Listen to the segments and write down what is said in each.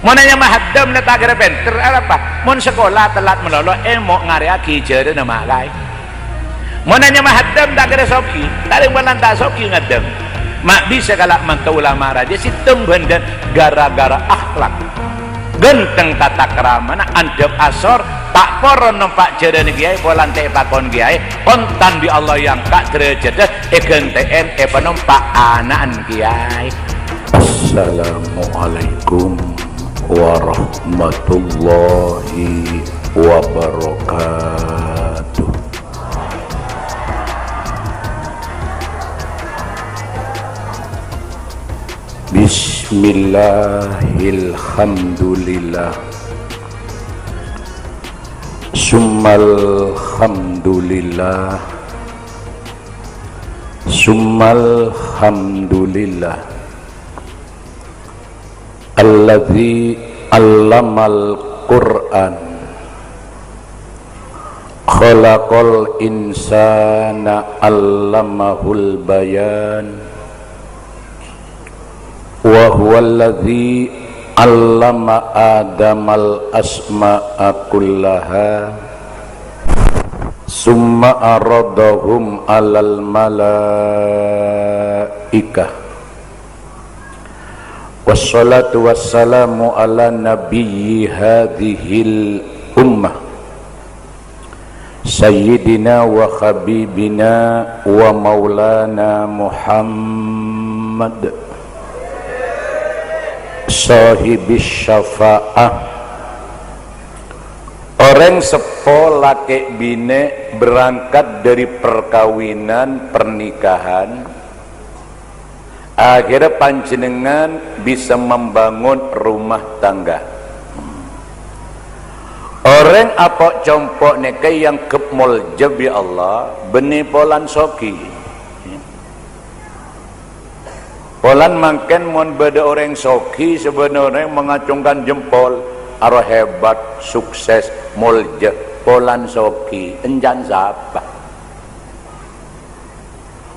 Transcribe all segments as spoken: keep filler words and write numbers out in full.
Mon anyama haddam la ta' kèra pènter, arapa? Mon sakola tellat malolo, èmo' ngarèyaghi jhârâna ma' kaè. Mon anyama haddam ta' kèra soghi, ta' rèng polana ta' soghi ngaddhâm. Ma' bisa kala' mangka ulama rajâ sèttong bhândhân gara-gara akhlak. Ghânteng tata kramana, andhâp asor, ta' poron nompa' jhârâna kèyaè, polana ta' èpakon kèyaè, ontan bi' Allah èangka' dârâjhâddhâ, èghântè'èn èpanompa' ana'na kèyaè. Assalamualaikum warahmatullahi wabarakatuh. Bismillahilhamdulillah. Summalhamdulillah. Summalhamdulillah. Alladzi 'allamal Qur'an. Khalaqal insana 'allamahul bayan. Wa huwallazi 'allama Adamal asma'a kullaha. Summa 'aradahum 'alal malaikah. Wassalatu wassalamu ala nabiyyi hadhil ummah, sayyidina wa habibina wa maulana Muhammad, sahibis syafa'ah. Orèng seppo lakè' binè' berangkat dari perkawinan, pernikahan, akhirnya panjhennengngan bisa membangun rumah tangga. Orèng apo' compo' nèka èangghep molja bi' Allah, bânnè polana soghi. Polana mangkèn mon bâdâ orèng soghi, sabâna orèng mengacungkan jempol, aro hebat, sukses, molja, polana soghi, èncana sapa?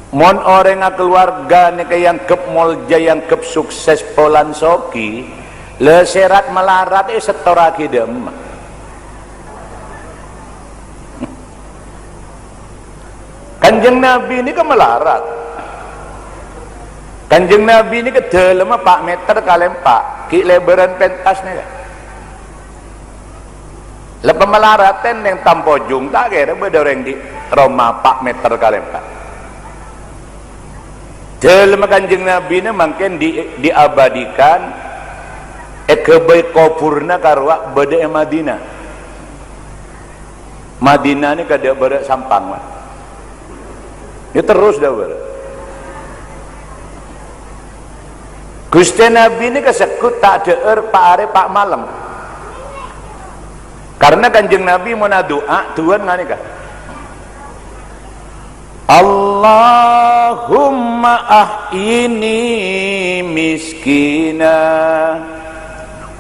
Mon orèngnga kalowarga nèka èangghep molja, èangghep sukses polana soghi, la sèrat malarat èsettorraghi dâ' emma. Kanjeng Nabi nèka malarat. Kanjeng Nabi nèka dâlemma pa' mèter kalè empa', ghi' lèbârân pentas nèka. La pamalaratèn neng Tampojung, ta' kèra bâdâ orèng ghi' roma pa' mèter kalè empa'. Dâlemma Kanjeng Nabi nè mangkèn di-, diabadikan, èghâbây kobhurrâ karowa bâdâ è Madinah. Madinah nèka dâ' bârâ' Sampang, Pak. Yâ terros dâ' bârâ'. Ghustè Nabi nèka segghut ta' dhâ'âr pa' arè pa' malem. Karna Kanjeng Nabi mon adu'a, du'ana nganèka. Allahumma ahyini miskina,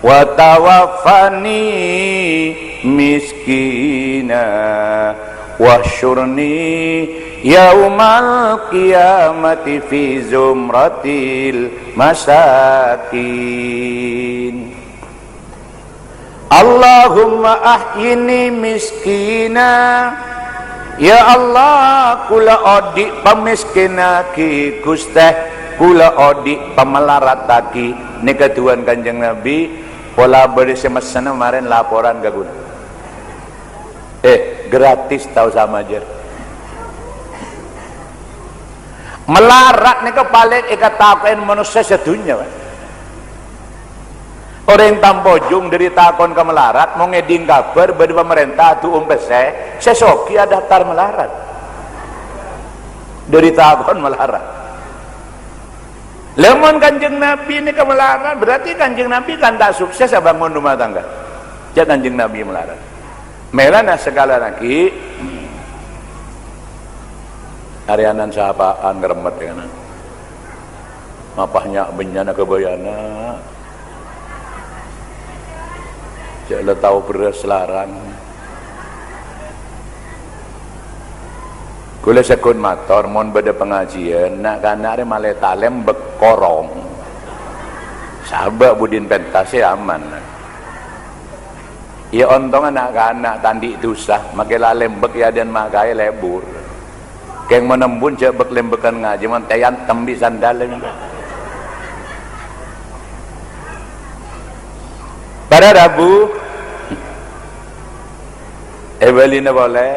wa tawaffani miskina, wahsyurni yaumal qiyamati fi zumratil masakin. Allahumma ahyini miskina. Ya Allah, kaulâ odi' pamèskènaghi, Ghustè, kaulâ odi' pamalarattaghi. Nèka du'ana Kanjeng Nabi, pola bâdâ sè messenna marèn laporan ka kaulâ. Eh, gratis, ta' osa majâr. Malarat nèka palèng èkatako'è manossa sadhunnya, Pak. Orèng Tampojung dâri takon ka malarat, mon ngèdhing kabhâr bâdâ pamarènta adu'um pèssè, sè soghi adaftar malarat. Dâri takon malarat. Lah, mon Kanjeng Nabi nèka malarat, berarti Kanjeng Nabi kan ta' sukses abângon rumah tangga. Jhâ' Kanjeng Nabi malarat. Mèlana sakalè laghi', arèyanan sapa'an ngremmet, ya, kan? Mapah nya'-bânnya'na ghâbâyyâna. Jhâ' la tao bherrâs larang. Kaulâ segghut mator, mon bâdâ pangajiân, na'-kana' rè malè talèm bâ' korong. Sabâ' budina pentas sè aman. Iyâ, ontong na'-kana' ta' andi' dhusa, makè la lembek iyâ dân makaè lebur. Kèng mon embun jhâ' bek-lembekan ngajhi, mon tèyan tembi sandal. Para rabu, èbâlina polè.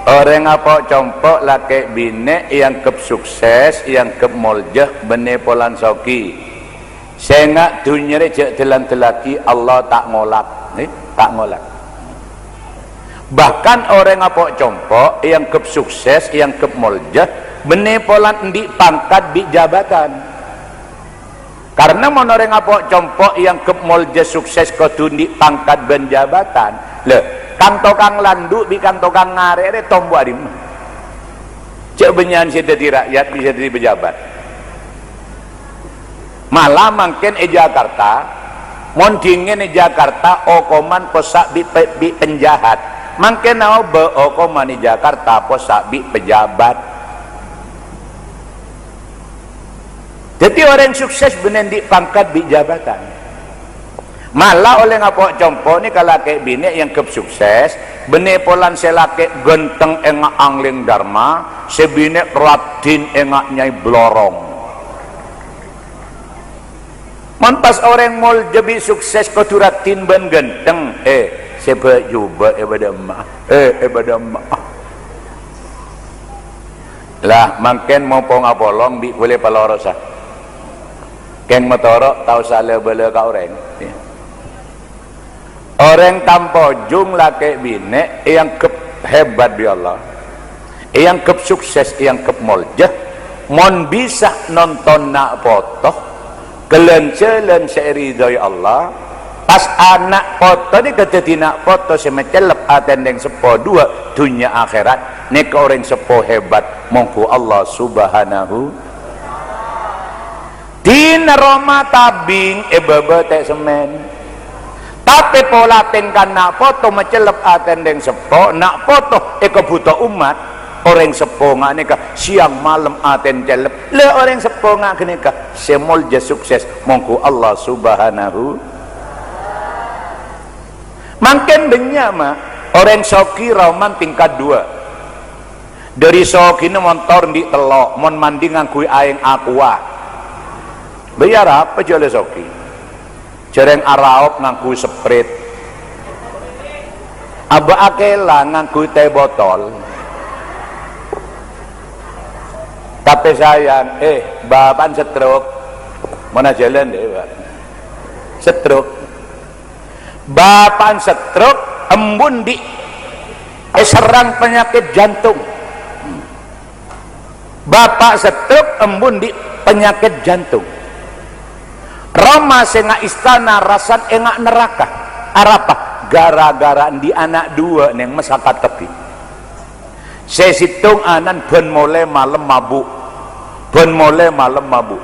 Orèng apo' compo' lakè' binè' èangghep sukses, èangghep molja, bânnè polana soghi. Sènga' dhunnya rè jhâ' dâl-andâllaghi, Allah ta' ngolak. Eh, ta' ngolak. Bahkan orèng apo' compo' èangghep sukses, èangghep molja, bânnè polana andi' pangkat bi' jabatan. Karna mon orèng apo' compo' èangghep molja sukses kodhu andi' pangkat bân jabatan. Lha, kang tokang landu' bi' kang tokang ngarè' rè tombu arèma? Jhâ' bânnya'an sè dhâddhi ra'yat bisa dhâddhi pejabat. Mala mangkèn è Jakarta, mon dhingèn è Jakarta, okoman possa' bi' pe-, bi' penjahat. Mangkèn aobâ okoman è Jakarta possa' bi' pejabat. Dhâddhi orèng sukses bânnè andi' pangkat bi' jabatan. Mala orèng apo' compo' nèka lakè' binè' èangghep sukses, bânnè polana sè lakè' ghântheng ènga' angling dharma, sè binè' raddhin ènga' nyai blorong. Mon pas orèng molja bi' sukses kodhu raddhin bân ghântheng, eh, sè bâ'-jubâ' è bâdâ emma'a, eh, è bâdâ emma'a. Lah, mangkèn mompong apolong bi' polè palorosa. Kèng matoro' ta' osa la-bâlâ ka orèng. Orèng tampo jung lakè' binè' èangghep hebat bi' Allah. Èangghep sukses, èangghep molja. Mon bisa nonton na' poto, ghâlân-jhâlân sè èridhoi Allah, pas ana' poto nèka dhâddhi na' poto sè macellep atèna rèng seppo dhuwâ' dhunnya akhèrat, nèka orèng seppo hebat mongghu Allah Subhanahu. Dina roma tabing è bâbâ tè' semmèn. Tapè pola tèngka na' poto macellep atèna rèng seppo, na' poto èkabhuto ommat, orèng seppo nga' nèka siang malem atèna cellep. Lha orèng seppo nga' ghânèka sè molja sukses mongghu Allah Subhanahu. Mangkèn bânnya', ma', orèng soghi raoman tingkat dhuwâ'. Dhâri soghina montor andi' tello', mon mandi ngangghuy aèng Aqua. Bâjâr apa jhâ' la soghi? Jhârèng araop ngangghuy Sprite. Abâ' akèla ngangghuy tè botol. Tapè sayang, eh, bapa'na stroke. Mon ajhâlân, eh, Pak. Stroke. Bapa'na stroke, embu' andi' èserrang panyakèt jantung. Bapa' stroke, embu' andi' panyakèt jantung. Roma sè nga' istana, rassana ènga' naraka. Arapa? Gara-gara andi' ana' dhuwâ' nèng masakat kabbhi. Sè sèttong ana'na bân molè malem mabu'. Bân molè malem mabu'.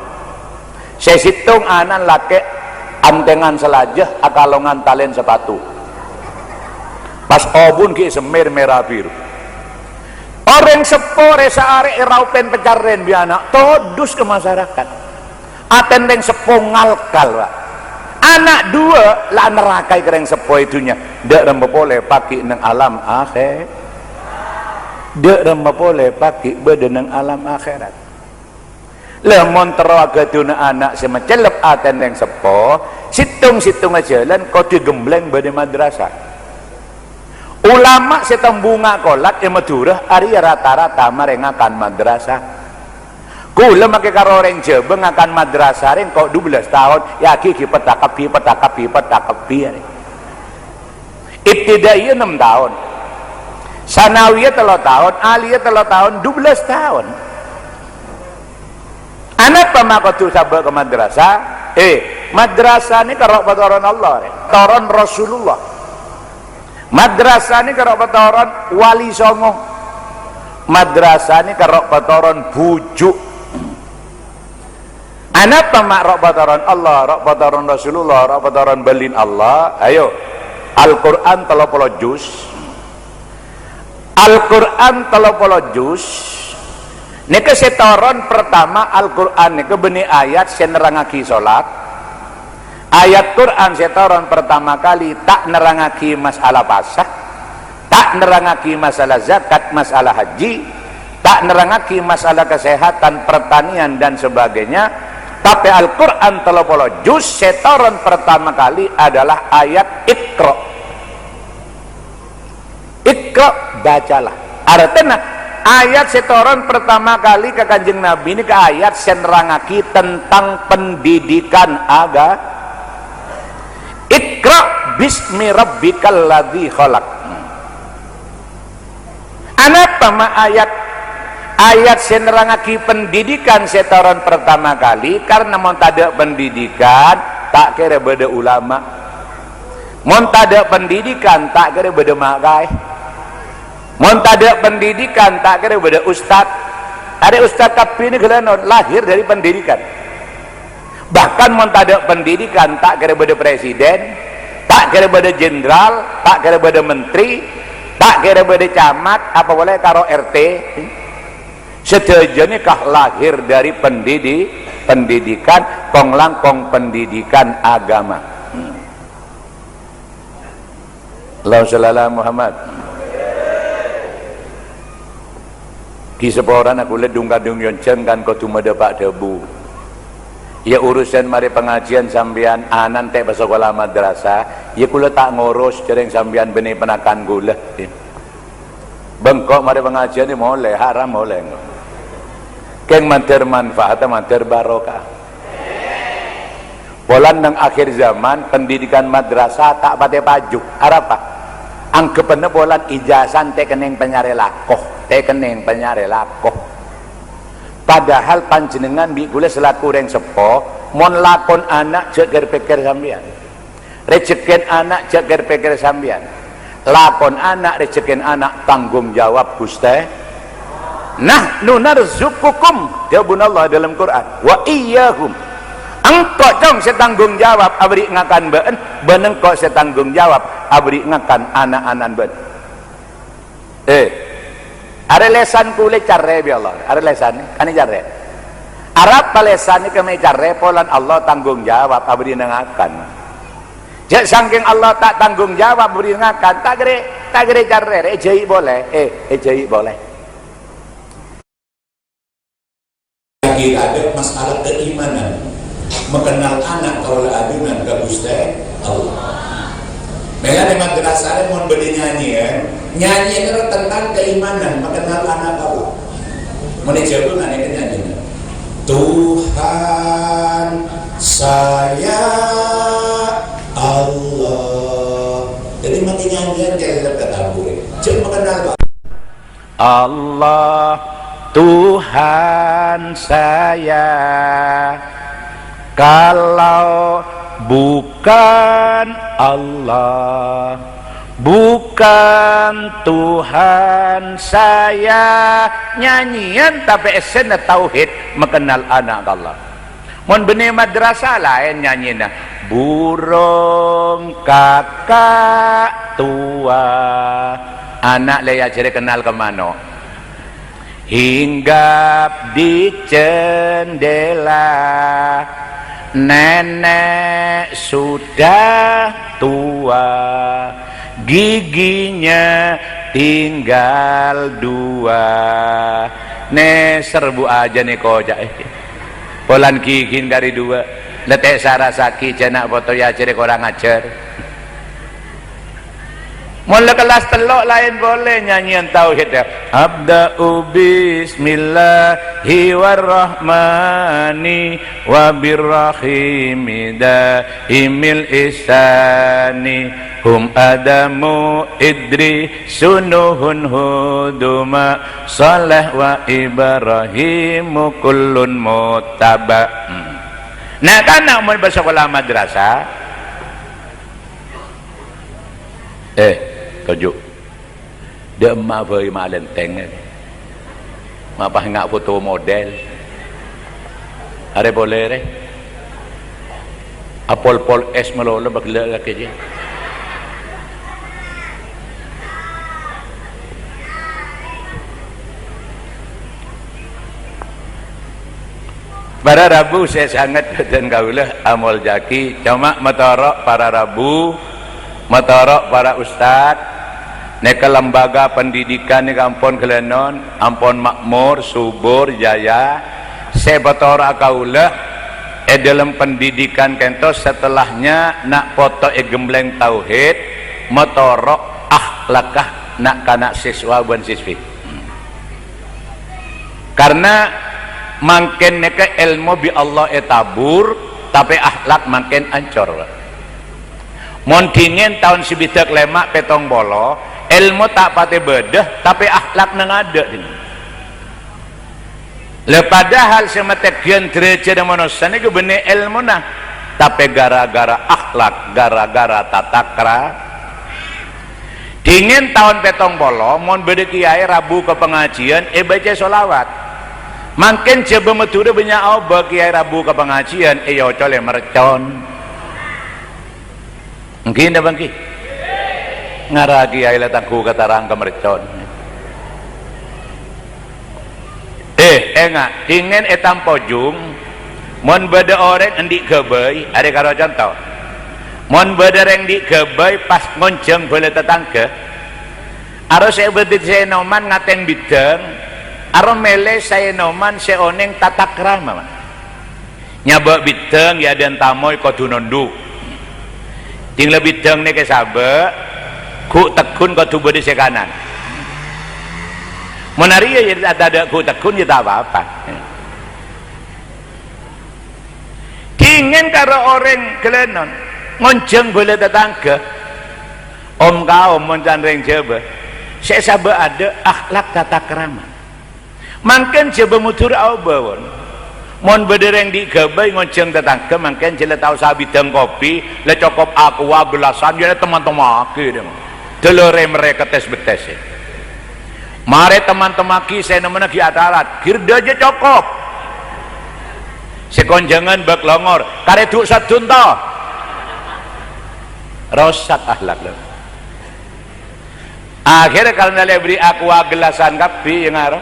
Sè sèttong ana'na lakè' antèngan salajâ, akalongan talèn sapatu. Pas obun ghi' semmèr mèra biru. Orèng seppo rè saarè èraopèn pacarrèn bi' ana', todus ka masarakat. Atèna rèng seppo ngalkal, Pak. Ana' dhuwâ' la narakaè ka rèng seppo è dhunnya. Dâ' remma polè paghi' neng alam akhè-, dâ' remma polè paghi' bâdâ neng alam akhèrat. Lha, mon terro aghâdhuna ana' sè macellep atèna rèng seppo, sèttong-sèttongnga jhâlân kodhu ghemblèng bâdâ madrasah. Ulama sè tembunga kolat è Madhurâ arèya rata-rata marè ngakan madrasah. Kaulâ makè karo orèng Jhâbâ ngakan madrasah rèng ko' dubellâs taon, yâ ghi-ghi petta kabbhi, petta kabbhi, petta kabbhi, arè. Ibtidaiyah ennem taon. Sanawiyah tello taon, aliyah tello taon, dubellâs taon. Anapa ma' kodhu sabâ' ka madrasah? Eh, madrasah nèka ro' patoron Allah, rè. Toron Rasulullah. Madrasah nèka ro' patoron Wali Songo. Madrasah nèka ro' patoron bhuju'. Anapa ma' ro' patoron Allah, ro' patoron Rasulullah, ro' patoron bâlin Allah? Ayo. Al-Qur'an tello polo juz. Al-Qur'an tello polo juz. Nèka sè toron pertama Al-Qur'an nèka bânnè ayat sè nerrangngaghi solat. Ayat Qur'an sè toron pertama kali ta' nerrangngaghi masalah pasa, ta' nerrangngaghi masalah zakat, masalah haji, ta' nerrangngaghi masalah kesehatan, pertanian, dan sebagainya. Tapè Al-Qur'an tello polo juz sè toron pertama kali adalah ayat Iqra. Iqra, bacalah. Artèna, ayat sè toron pertama kali ka Kanjeng Nabi nèka ayat sè nerrangngaghi tentang pendidikan aga-, Iqra bismi rabbikal ladzi khalaq. Anapa ma' ayat, ayat sè nerrangngaghi pendidikan sè toron pertama kali? Karena mon tadâ' pendidikan, ta' kèra bâdâ ulama. Mon tadâ' pendidikan, ta' kèra bâdâ ma' kaè. Mon tadâ' pendidikan, ta' kèra bâdâ ustad. Arè ustad kabbhi nèka ghellâ' non lahir dari pendidikan. Bahkan mon tadâ' pendidikan, ta' kèra bâdâ presiden, ta' kèra bâdâ jenderal, ta' kèra bâdâ menteri, ta' kèra bâdâ camat, apa polè karo R T. Sadhâjâna nèka lahir dari pendidi-, pendidikan, kong-langkong pendidikan agama. Hmm. Allahumma shalli ala Muhammad. Ghi saporana kaulâ dung-kadung yonjhâng kan kodhu madhâpa' dhâbu. Iyâ, urusan marè pangajiân sampèyan ana' ta' pasakola madrasah, iyâ kaulâ ta' ngoros, jhâreng sampèyan bânnè ponakan kaulâ. Bâ' engko' marè pangajiân molè, haram molè engko'. Kèng mandhâr manfaat, mandhâr barokah. Polana neng akhir zaman, pendidikan madrasah ta' patè paju. Arapa? Angghebbhâna polana ijazah ta' kennèng panyarè lako, ta' kennèng panyarè lako. Padahal panjhennengngan bi' kaulâ selaku orèng seppo, mon lakon ana' jhâ' kèr-pèkkèr sampèyan. Rejhekkèn ana' jhâ' kèr-pèkkèr sampèyan. Lakon ana', rejhekkèn ana' tanggung jawab Ghustè. "Nahnu narzuqukum," dhâbuna Allah dalam Quran, "wa iyyahum." Engko', Cong, sè tanggung jawab aberri' ngakan bâ'na, bân engko' sè tanggung jawab aberri' ngakan ana'-ana'na bâ'na. Eh, arè lèsan kaulâ ècarrè bi' Allah, arè lèsan kan ècarrè. Arapa lèsan nèka ma' ècarrè polana Allah tanggung jawab aberri'na ngakan. Jhâ' sangkèng Allah ta' tanggung jawab aberri'na ngakan, ta' kèra, ta' kèra ècarrè, èjhâi' polè, eh, èjhâi' polè. Lagi ada masalah keimanan. Makennal ana' kaulâ ajunan ka Ghustè Allah. Mèla è madrasah mon bâdâ nyanyèyan, nyanyèyanna tentang keimanan, makennal ana' ka Allah. Mon è Jhâbâ nganèka nyanyèyanna, "Tuhan saya Allah." Jadi, makkè nyanyèyan jhâ' lep ka tambur. Jhâ' makennal, Pak. Allah Tuhan saya, kalau bukan Allah, bukan Tuhan saya. Nyanyèyan tapè èssèna tauhid, makennal ana' ka Allah. Mon bânnè madrasah laèn nyanyèna, "Burung kakak tua." Ana' lè èajhâri kennal ka mano'. "Hinggap di jendela, nenek sudah tua, giginya tinggal dua." Nèser bu ajâna èkoca'è. Polana gigina karè duwâ'. La ta' èsarasaghi jhâ' na' poto èajhâri korang ajhâr. Mon la kellas tello' laèn polè nyanyèyan tauhid, ya. "Abda'u bismillahi warrahmani wabirrahimi da'imil ihsani. Hum Adamu Idrisu Nuhun Huduma Saleh wa Ibrahimu kullun muttaba." Hmm. Na'-kana' mon bâ' sakola madrasah, eh, toju'. Dâ' emma' bhâi ma' lèntèng. Ma' pas nga' foto model. Arè polè rè. Apol-pol es malolo bâgellâ' kakè jiyâ. Para rabu sè sanget bhâdhân kaulâ amoljâ'aghi, coma matoro' para rabu, matoro' para ustad, nèka lembaga pendidikan nèka ampon ghâlânon, ampon makmur, subur, jaya, sè èpatoro'a kaulâ è dâlem pendidikan kènto setelahnya na' poto è ghembleng tauhid, matoro' akhlakka na'-kana' siswa bân siswi. Karna mangkèn nèka èlmo bi' Allah ètabur, tapè akhlak mangkèn ancor. Mon dhingèn taon sabidhâk lèma' pètong polo, èlmo ta' patè bâdâ, tapè akhlak neng adâ' dhingèn. Lha, padahal sè matègghiyân dârâjâdhâ manossa nèka bânnè èlmona, tapè gara-gara akhlak, gara-gara tatakrama. Dhingèn taon pètong polo, mon bâdâ kiyaè rabu ka pangajiân, èbâca sholawat. Mangkèn Jhâbâ Madhurâ bânnya' aobâ kiyaè rabu ka pangajiân, èocolè mercon. Èngghi napa èngghi? Ngara kiyaè la tangghu katarang ka mercon. Eh, enga', dhingèn è Tampojung, mon bâdâ orèng andi' ghâbây, arè karo conto. Mon bâdâ orèng andi' ghâbây pas ngonjhâng bhâlâ tatangghâ, aro sè bâdâ sè ènoman ngatèng bidâng, aro mèlè sè ènoman sè onèng tatakrama. Nyabâ' bidâng è adâ'na tamoy kodhu nondhu'. Dhing la bidâng nèka sabâ', ghu' tegghun kodhu bâdâ sè kanan. Mon arèya ya tadâ' ghu' tegghun ya ta' pa-apa. Dhingèn karo orèng ghâlânon, ngonjhâng bhâlâ tatangghâ. Om-kaom mon can rèng Jhâbâ, sè sabâ' adâ' akhlak tatakrama. Mangkèn Jhâbâ Madhurâ aobâ, pon. Mon bâdâ rèng andi' ghâbây ngonjhâng tatangghâ, mangkèn jhâ' la tao sabidâng kopi, la cokop aqua gellasan, ya tem-antemmaghi, dâ. Dâlâ rè-merrè kettes-bettes, ya. Marè tem-antemmaghi sè nemmanna ghi' atarat, ghi' dâjâ cokop. Sè konjhângan bâk longor, karè du' saddhunta. Rosak akhlak, lho. Akhèrra karna la èberri' aqua gellasan kabbhi, ya ngaro.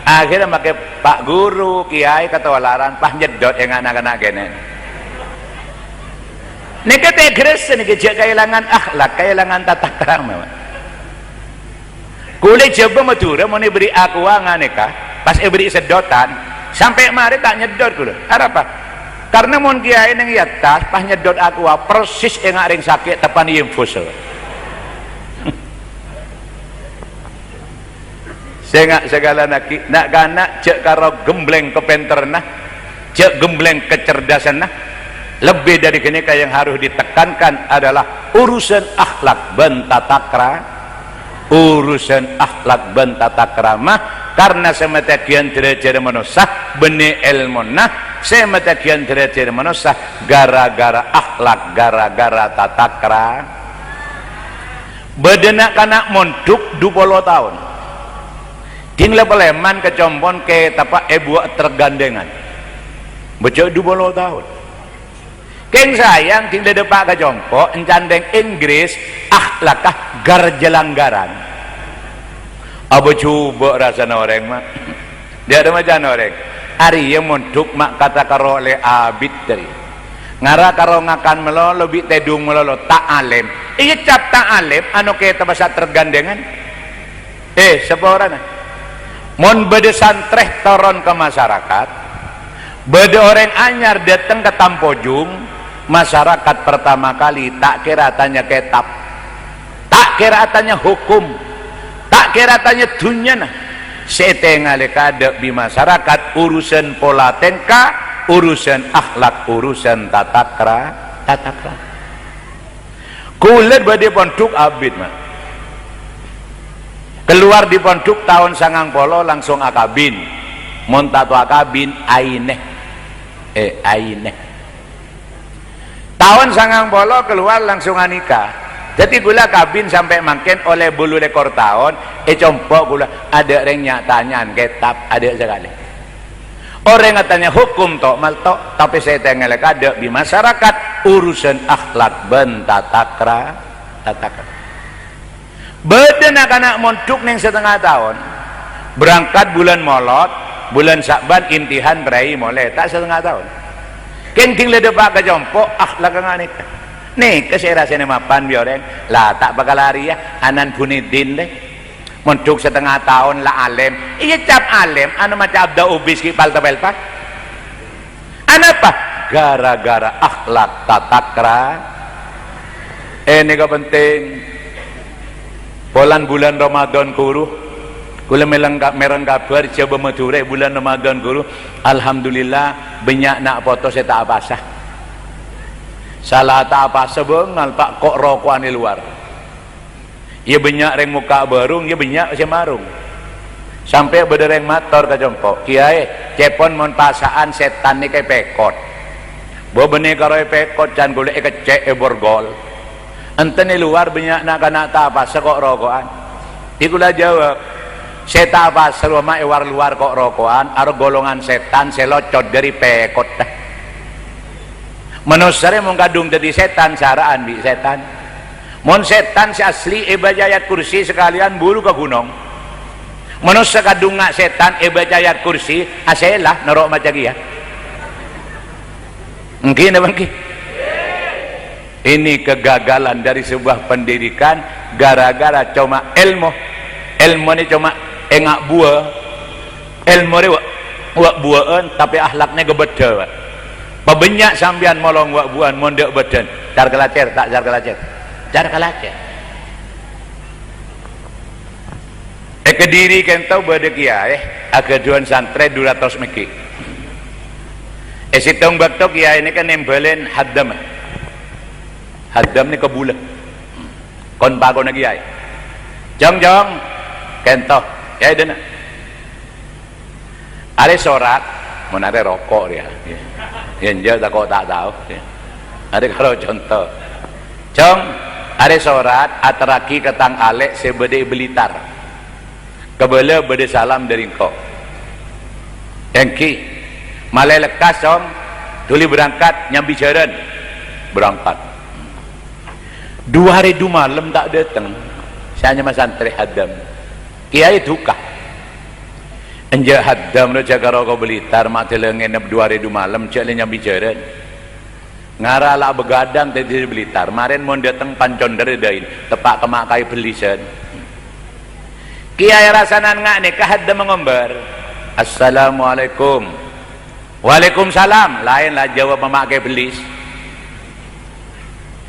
Akhèrra makè pa' ghuru, kiyaè katolaran, pas nyeddhot enga' na'-kana' kènè'. Nèka tègrès nèka jhâ' kaèlangan akhlak, kaèlangan tatakrama. Kulâ Jhâbâ Madhurâ mon èberri' aqua nga' nèka, pas èberri' seddhotan, sampè' marè ta' nyeddhot kulâ. Arapa? Karna mon kiyaè neng è attas, pas nyeddhot aqua, persis enga' rèng sakè' teppa'na infus. Sènga' sakalangkong, na'-kana' jhâ' karo ghembleng kapènterranna, jhâ' ghembleng kacerdasanna. Lebih dari ghânèka yang harus ditekankan adalah urusan akhlak bân tatakra-, urusan akhlak bân tatakrama, karna sè matègghiyân dârâjâdhâ manossa bânnè èlmona, sè matègghiyân dârâjâdhâ manossa gara-gara akhlak, gara-gara tatakra-, Bâdâ na'-kana' mondhuk du polo taon. Dhing la palèman ka compo'na kètabbhâ èbuwâ' trek gandhângan. Bâjâ' du polo taon. Kèng sayang, dhing la dâpa' ka compo', èncantèng Inggris, akhlakka gar-jâlanggaran. Abâ jhubâ' rassana orèng, ma'. Dâ' remma can orèng. Arèya mondhuk ma' kata karo lè abit dâri. Ngara karo ngakan malolo bi' tèdung malolo, ta' alèm. Iyâ, cap ta' alèm, ano kètabbhâ satrek gandhângan. Eh, saporana. Mon bâdâ santrè toron ka masarakat, bâdâ orèng anyar dâteng ka Tampojung, masarakat pertama kali ta' kèra atanya kètab. Ta' kèra atanya hokom, ta' kèra atanya dhunnyana. Sè ètèngalè kaadâ' bi' masarakat, urusan pola tèngka, urusan akhlak, urusan tatakra-, tatakrama. Kaulâ bâdâ è pondhuk abit, ma'. Kalowar dâri pondhuk taon sangang polo langsung akabin. Mon ta' tao akabin, ainè. Eh, ainè. Taon sangang polo kalowar langsung anika. Dhâddhi kaulâ kabin sampè' mangkèn ollè bâllu lèkor taon, è compo' kaulâ adâ' rèng nya'-tanya'an kètab, adâ' sakalè. Orèng atanya hokom to', mal to', tapè sè ètèngalè kaadâ' bi' masarakat, urusan akhlak bân tatakra-, tatakra-. Bâdâ na'-kana' mondhuk neng satengnga taon. Berangkat bulân Molot, Bulân Sa'ban imtihan prai molè, ta' satengnga taon. Kèng dhing la dâpa' ka compo', akhlak nganèka. Nèka sè èrasèna mapan bi' orèng, la ta' pakalè arèya, anan Buniddin lè. Mondhuk satengnga taon la alèm. Iyâ, cap alèm, ana maca abda ubis ghi' palta-pelpa. Anapa? Gara-gara akhlak tatakra. Eh, nèka penting. Polana bulân Ramadan ghuru. Kaulâ mèlèng ka-, mèreng kabhâr Jhâbâ Madhurâ bulân Ramadan ghuru. Alhamdulillah, bânnya' na' poto sè ta' apasa. Sala ta' apasa bângal, Pa', ko'-roko'an è lowar. Iyâ bânnya' rèng mokka' bârung, iyâ bânnya' sè marung. Sampè' bâdâ rèng mator ka compo', "Kèyaè, cèpon mon pasa'an sètan nèka èpèkot. Bâ bânnè karo èpèkot, can kaulâ èkeccè' èborgol. Enten è lowar bânnya' na'-kana' ta' apasa ko'-roko'an." È kaulâ jâwâb, "Sè ta' apasa rowa ma' è war-lowar ko'-roko'an, arèya golongan sètan sè locot dâri pèkot." Manossa rè mon kadhung dhâddhi sètan, sara'an bi' sètan. Mon sètan sè asli èbâca ayat kursi sakalèyan buru ka ghunong. Manossa kadhung nga' sètan èbâca ayat kursi, asèla noro' maca kèya. Èngghi napa èngghi? Ini kegagalan dari sebuah pendidikan gara-gara coma èlmo. Èlmo nè coma ènga' buwâ. Èlmo rè wa', wa'-buwâ'ân, tapè akhlakna ghâbâddhâ, Pak. Pabânnya' sampèyan molong wa'-buwâ'ân mon dâ' bâdân. Car-kalacèr, ta' car-kalacèr? Car-kalacèr. È Kediri kènto bâdâ kèyaè aghâdhuwân santrè du ratos mèghi'. È sèttong bâkto kèyaè nèka nèmbhâlin haddam. Haddam nèka bulâ. Kon-pakonna kèyaè. "Jhâng, Jhâng." "Kènto." "Kèyaè dâna'." "Arè sorat," mon arè roko' rèya. Yâ, enjâ' tako' ta' tao. Arè karo conto. "Jhâng, arè sorat, aterraghi ka tang alè' sè bâdâ è Blitar. Kabâlâ bâdâ salam dâri engko'." "Èngghi." "Malè lekkas, Cong. Dhuli berangkat nyambi jhârân." Berangkat. Du arè du malem ta' dâteng. Sè anyama santrè haddam. Kèyaè duka. "Enjâ' haddam lo jhâ' karo ko' Blitar, ma' dâlâ ngènep du arè du malem, jhâ' lè nyambi jhârân." Ngara la bhâghadhâng dhâddhi Blitar, marèn mon dâteng pancondher èdâin, teppa' ka ma' kaè bellisan. Kèyaè rasanan nga' nèka haddam ngombâr. "Assalamualaikum." "Waalaikumsalam." Laèn la jâwâb ma' kaè bellis.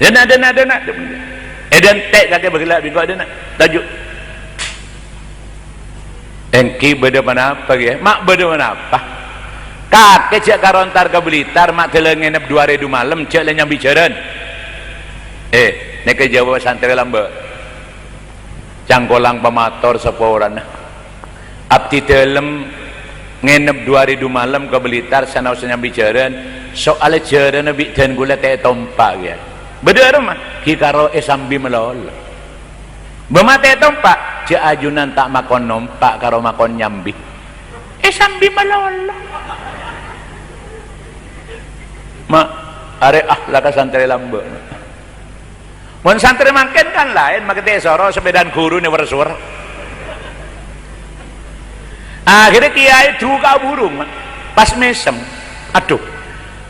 "Dâna', dâna', dâna'." Èdântè' kakè bâghellâ' bi' engko' dâna'. Toju'. "Èngghi bâdâ ponapa, Kèyaè?" "Ma' bâdâ ponapa. Kakè jhâ' karo entar ka Blitar, ma' dâlâ ngènep du arè du malem, jhâ' lè nyambi jhârân." Eh, nèka jâwâb santrè lambâ'. Cangkolang pamator saporana. Abdhi dâlem ngènep du arè du malem ka Blitar sanaossa nyambi jhârân, soalla jhârânna bi' dân kaulâ ta' ètompa', Kèyaè. Bâdâ aromma, ghi' karo èsambi malolo. Bâ ma' ta' ètompa', jhâ' ajunan ta' makon nompa' karo makon nyambi. Èsambi malolo. Ma', arè akhlakka santrè lambâ'. Mon santrè mangkèn kan laèn, makè ta' èsoro sapèdaan ghuruna wèr-sowèr. Akhèrra kèyaè duka burung, pas mèsem. Adhu.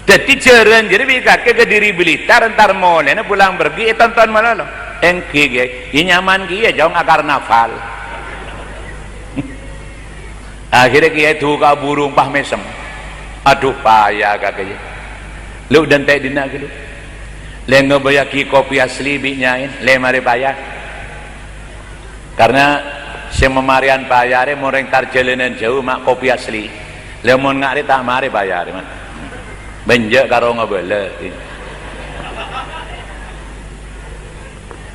Dhâddhi jhârân jârèya bi' kakè ka Kediri Blitar, entar molèna pulang pergi ètonton malolo. Èngghi, Kèyaè. Yâ nyaman kèya, Cong, akarnaval. Akhèrra kèyaè duka burung pas mèsem. Adhu, paya kakè, yâ. Lu, dântè' dâna' ghâllu. Lè ngobâyaghi kopi asli bi' nyaèn, lè marè paya. Karna sè mamarèyan paya rè mon rèng tar jhâlânan jhâu ma' kopi asli. Lè mon nga' rè ta' marè paya rè, ma'. Bânjâ' karo ngabâlâ.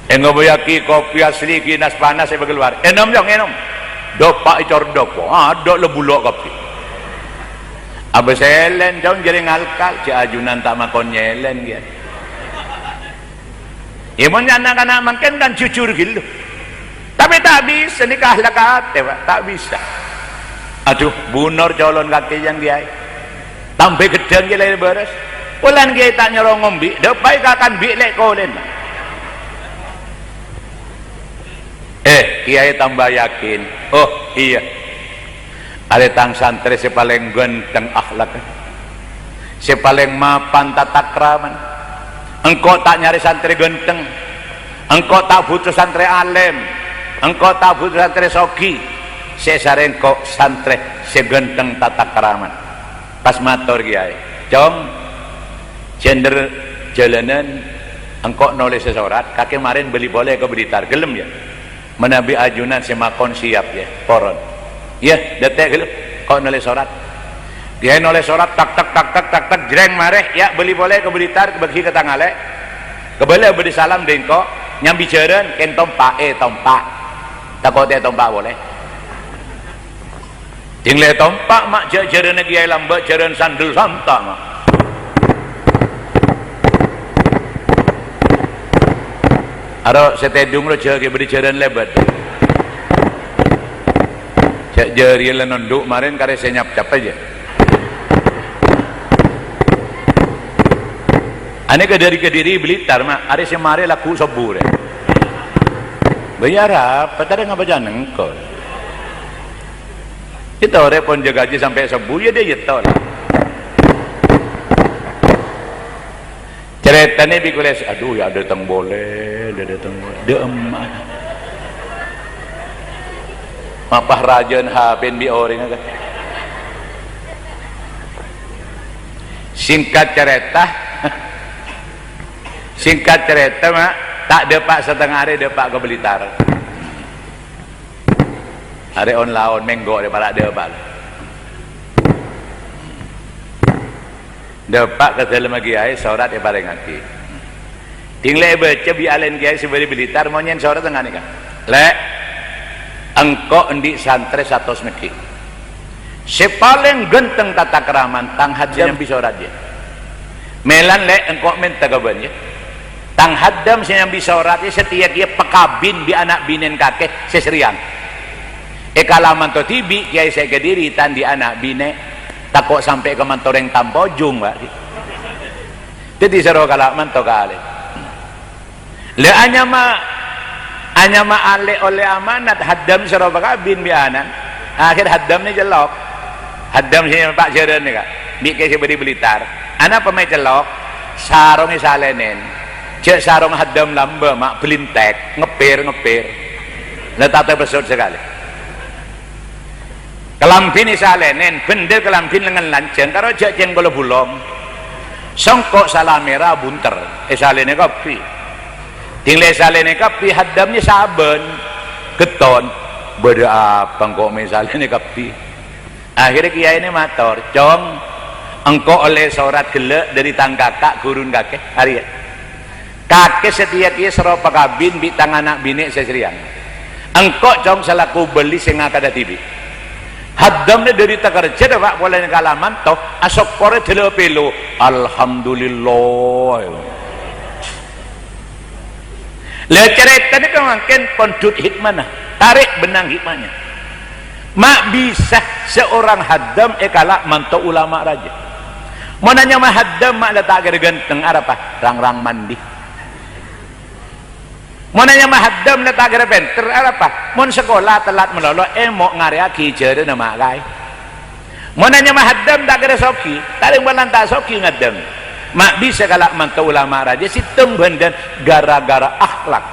Èngobâyaghi kopi asli ghi' nas-panas èpaghelowar. Ènom, Cong, ènom. Dâpa' ècor dâpa'. Adâ' la bulâ' kabbhi. Abâ' sèlèn, Cong, jârèya ngalkal. Jhâ' ajunan ta' makon nyèlèn, kèya. Yâ, mon na'-kana' mangkèn kan jujur ghâllu. Tapè ta' bisa, nèka akhlak atè, Pak. Ta' bisa. Adhu, bunor colon kakè jhân kèyaè. Tambâi ghâddhâng kèya la bârâs. Polana kèyaè ta' nyoro ngombi', dâpaè kakan bi' lè-kolèna. Eh, kèyaè tambâ yakin. Oh, iyâ. Arè tang santrè sè palèng ghântheng akhlakka, sè palèng mapan tatakraman. Engko' ta' nyarè santrè ghântheng. Engko' ta' bhuto santrè alèm. Engko' ta' bhuto santrè soghi. Sè èsarè engko' santrè sè ghântheng tatakraman. Pas mator kèyaè, "Cong, jhândher jhâlânan, engko' nolès sorat, kakè marèn bâli polè ka Blitar, ghellem, yâ?" Manabi ajunan sè makon siap, yâ, poron. Yâ, dâtè' ghâllu, ko' nolès sorat. Yâ, nolès sorat, tak, tak, tak, tak, tak, tak, jreng marè, yâ, bâli polè ka Blitar, bâghi ka tang alè'. Kabâlâ bâdâ salam dâri engko', nyambi jhârân, kèng tompa', è, tompa'. Tako' ta' ètompa' polè. Ding lè tompa', ma', jhâ-, jhârânna kèyaè lambâ', jhârân sandel santa', ma'. Aro sè tèdung ro jhâ' ghi' bâdâ jhârân lèbât. Jhâ' jârèya la nondhu' marèn karè sè nyapcap jâ. Anè ka dâri Kediri Blitar, ma', arè sè marè lagghu' sobbhu rè. Bâjâ arapa, tadâ' ngapa jhâ' nèngkol. Ètoro' pon jâgâ jâ sampè' sobbhu, yâ, dâ' ètoro'. Carètana bi' kulâ, adhu, yâ, dâteng polè, dâ-, dâteng polè. Dâ' emma. Mapa rajâna H P-na bi' orèng, kan? Singkat carèta, singkat carèta, ma', ta' dâpa' satengnga arè dâpa' ka Blitar. Arè on-laon mènggo' rè para' dâpa'. Dâpa' ka dâlemma kèyaè, sorat èparèngaghi. Ding lè èbâca bi' alè'na kèyaè sè bâdâ Blitar, monyèn sorat enga' nèka. "Lè', engko' andi' santrè satos neggi'. Sè palèng ghântheng tatakraman, tang haddam sè nyambi sorat, yâ. Mèlan, Lè', engko' mènta ka bâ'na, yâ. Tang haddam sè nyambi sorat, yâ, satèya kèya pakabin bi' ana' binèna kakè sè Srèyang. È kala manto dhibi' kèyaè sè Kediri ta' andi' ana' binè, tako' sampè' ka manto rèng Tampojung, Pak." Dhâddhi soro kala manto ka alè'. Lè' anyama, anyama alè' ollè amanat, haddam soro pakabin bi' ana'na. Akhèr haddam nè cellok. Haddam sè pajhârân nèka, bi' kèyaè sè bâdâ Blitar. Anapa mè' cellok? Sarong èsalènèn. Jhâ' sarong haddam lambâ', ma', blintek, ngeppèr-ngeppèr. La ta' tepessot sakalè. Kalambhina èsalènèn, bhendher kalambhina lengngen lanjhâng, karo jhâ' cèng pola bulong. Songko' sala mèra bunter, èsalènè kabbhi. Ding lè èsalènè kabbhi, haddamma sabân, ghetton. Bâdâ apa engko' mè' èsalènè kabbhi? Akhèrra kèyaèna mator, "Cong, engko' ollè sorat ghellâ' dâri tang kaka' ghuruna kakè, arèya. Kakè satèya kèya soro pakabin bi' tang ana' binè' sè Srèyang. Engko', Cong, salaku bâli sè ngakada dhibi'." Haddamma dâri takerjhâ dâpa' polana kala manto, asokkorè dâlâ pèlo. "Alhamdulillah." Lha, carètana ka mangkèn pondhut hikmana, tarèk benang hikmahnya. Ma' bisa seorang haddam èkala' manto ulama rajâ. Mon anyama haddam ma' la ta' kèra ghântheng, arapa? Rang-rang mandi. Mon anyama haddam la ta' kèra pènter, arapa? Mon sakola tellat malolo, èmo' ngarèyaghi jhârânna ma' kaè. Mon anyama haddam ta' kèra soghi, ta' rèng polana ta' soghi ngaddam. Ma' bisa kala' manto ulama rajâ sèttong bhândan gara-gara akhlak.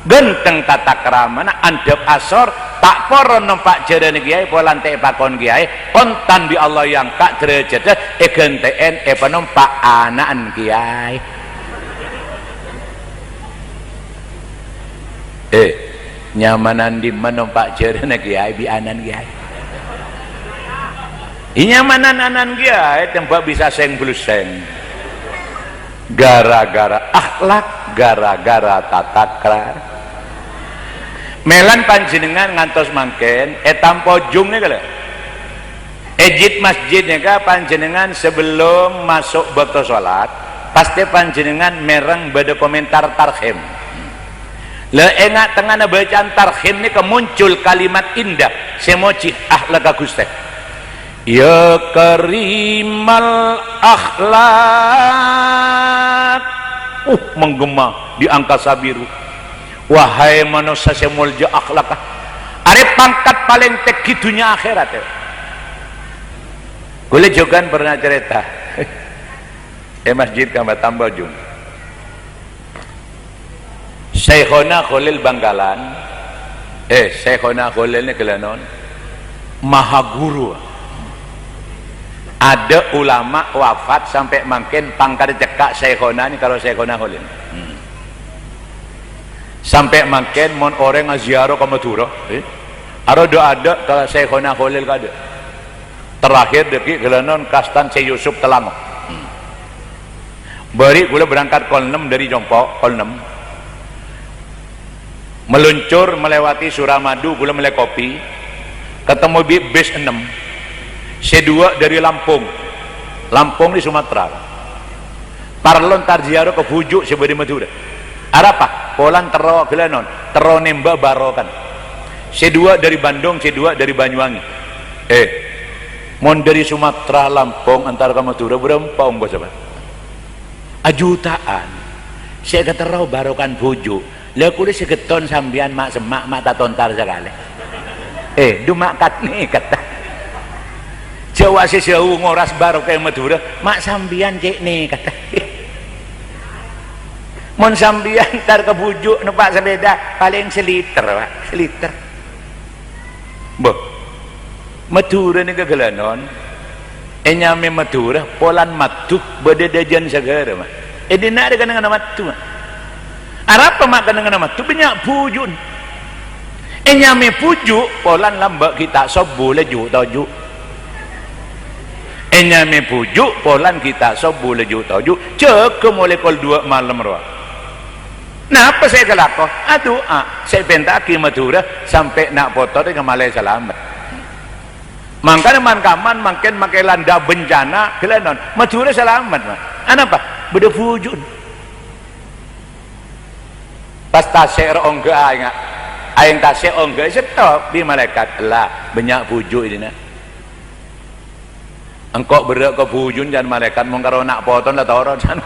Ghântheng tatakramana, andhâp asor, ta' poron nompa' jhârânna kèyaè, polana ta' èpakon kèyaè, ontan bi' Allah èangka' dârâjhâddhâ, èghântè'èn èpanompa' ana'na kèyaè. Eh, nyamanan dimma nompa' jhârânna kèyaè bi' ana'na kèyaè? È, nyamanan ana'na kèyaè tembhâ bisa sèng-blusèng. Gara-gara akhlak, gara-gara tatakrar. Mèlan panjhennengngan ngantos mangkèn è Tampojung nèka, lho. È jit masjid nèka panjhennengngan sebelum maso' bâkto sholat, pastè panjhennengngan mèreng bâdâ komentar tarhim. La, è nga'-tengnga'anna bâcaan tarhim nèka muncul kalimat indah sè mojhi akhlakka Ghustè. "Ya karimal akhlak." Uh, menggemma di angkasa biru. Wahai manossa sè molja akhlakka, arè pangkat palèng tèngghi dhunnya akhèrat, yâ. Kaulâ jhughân pernah carèta è masjid Kamba Tambajung. Syaikhona Kholil Bangkalan, eh, Syaikhona Kholil nèka ghellâ' non, maha guru. Adâ' ulama wafat sampè' mangkèn pangkana cekka' Syaikhona nèka karo Syaikhona Kholil. Hmm. Sampè' mangkèn mon orèng aziarah ka Madhurâ, eh, aro dâ'-adâ' ka Syaikhona Kholil kadâ'. Terakhir dâgghi' ghellâ' non ka Stan Syekh Yusuf Tellango. Hmm. Bâri' kaulâ berangkat kol ennem dâri Compo', kol ennem. Meluncur melewati Suramadu, kaulâ mellè kopi, ketemu bi' bis ennem. Sè duwâ' dâri Lampung. Lampung nèka Sumatera. Parlo entar ziarah ka bhuju' sè bâdâ Madhurâ. Arapa? Polana terro ghellâ' non, terro nèmbâ barokana. Sè duwâ' dâri Bandung, sè duwâ' dâri Banyuwangi. Eh, mon dâri Sumatera, Lampung, entar ka Madhurâ, bârâmpa ongkossa, Pak? Ajuta'an. Sè èkaterro barokana bhuju'. La kaulâ sè ghetton sampèyan ma'-semma' ma' ta' tontar sakalè. Eh, dhu ma' kat-nèkat. Jhâ' wa sè jhâu ngoras barokah Madhurâ, ma' sampèyan cè' nèkat. Mon sampèyan entar ka bhuju' nompa' sapèda, palèng saliter, Pak, saliter. Bâh, Madhurâ nèka ghellâ' non. Ènyamè Madhurâ, polana Madhu bâdâ dâjâna saghârâ, Ma'. È dinna' rè kennengnganna Madhu, Ma'. Arapa, Ma', kennengnganna Madhu? Bânnya' bhuju'na. Ènyamè bhuju', polana lambâ' ghi' ta' sobbhu la ju'-toju'. Ènyamè bhuju', polana ghi' ta' sobbhu la ju'-toju'. Jâgâ molaè kol duwâ' malem rowa. Napa sè èkalako? Adu'a, sè èpènta'aghi Madhurâ sampè' na' poto rè kamalè salamet. Mangkana man-kamman mangkèn makè landa bencana, ghellâ' non, Madhurâ salamet, Ma'. Anapa? Bâdâ bhuju'na. Pas tasè' ro ongghâ aèngnga. Aèng tasè' ongghâ, èsettop bi' malaèkat. Ella, bânnya' bhuju' è dinna'. Engko' berrâ' ka bhuju'na, can malaèkat, mon karo na' potona la toron, can.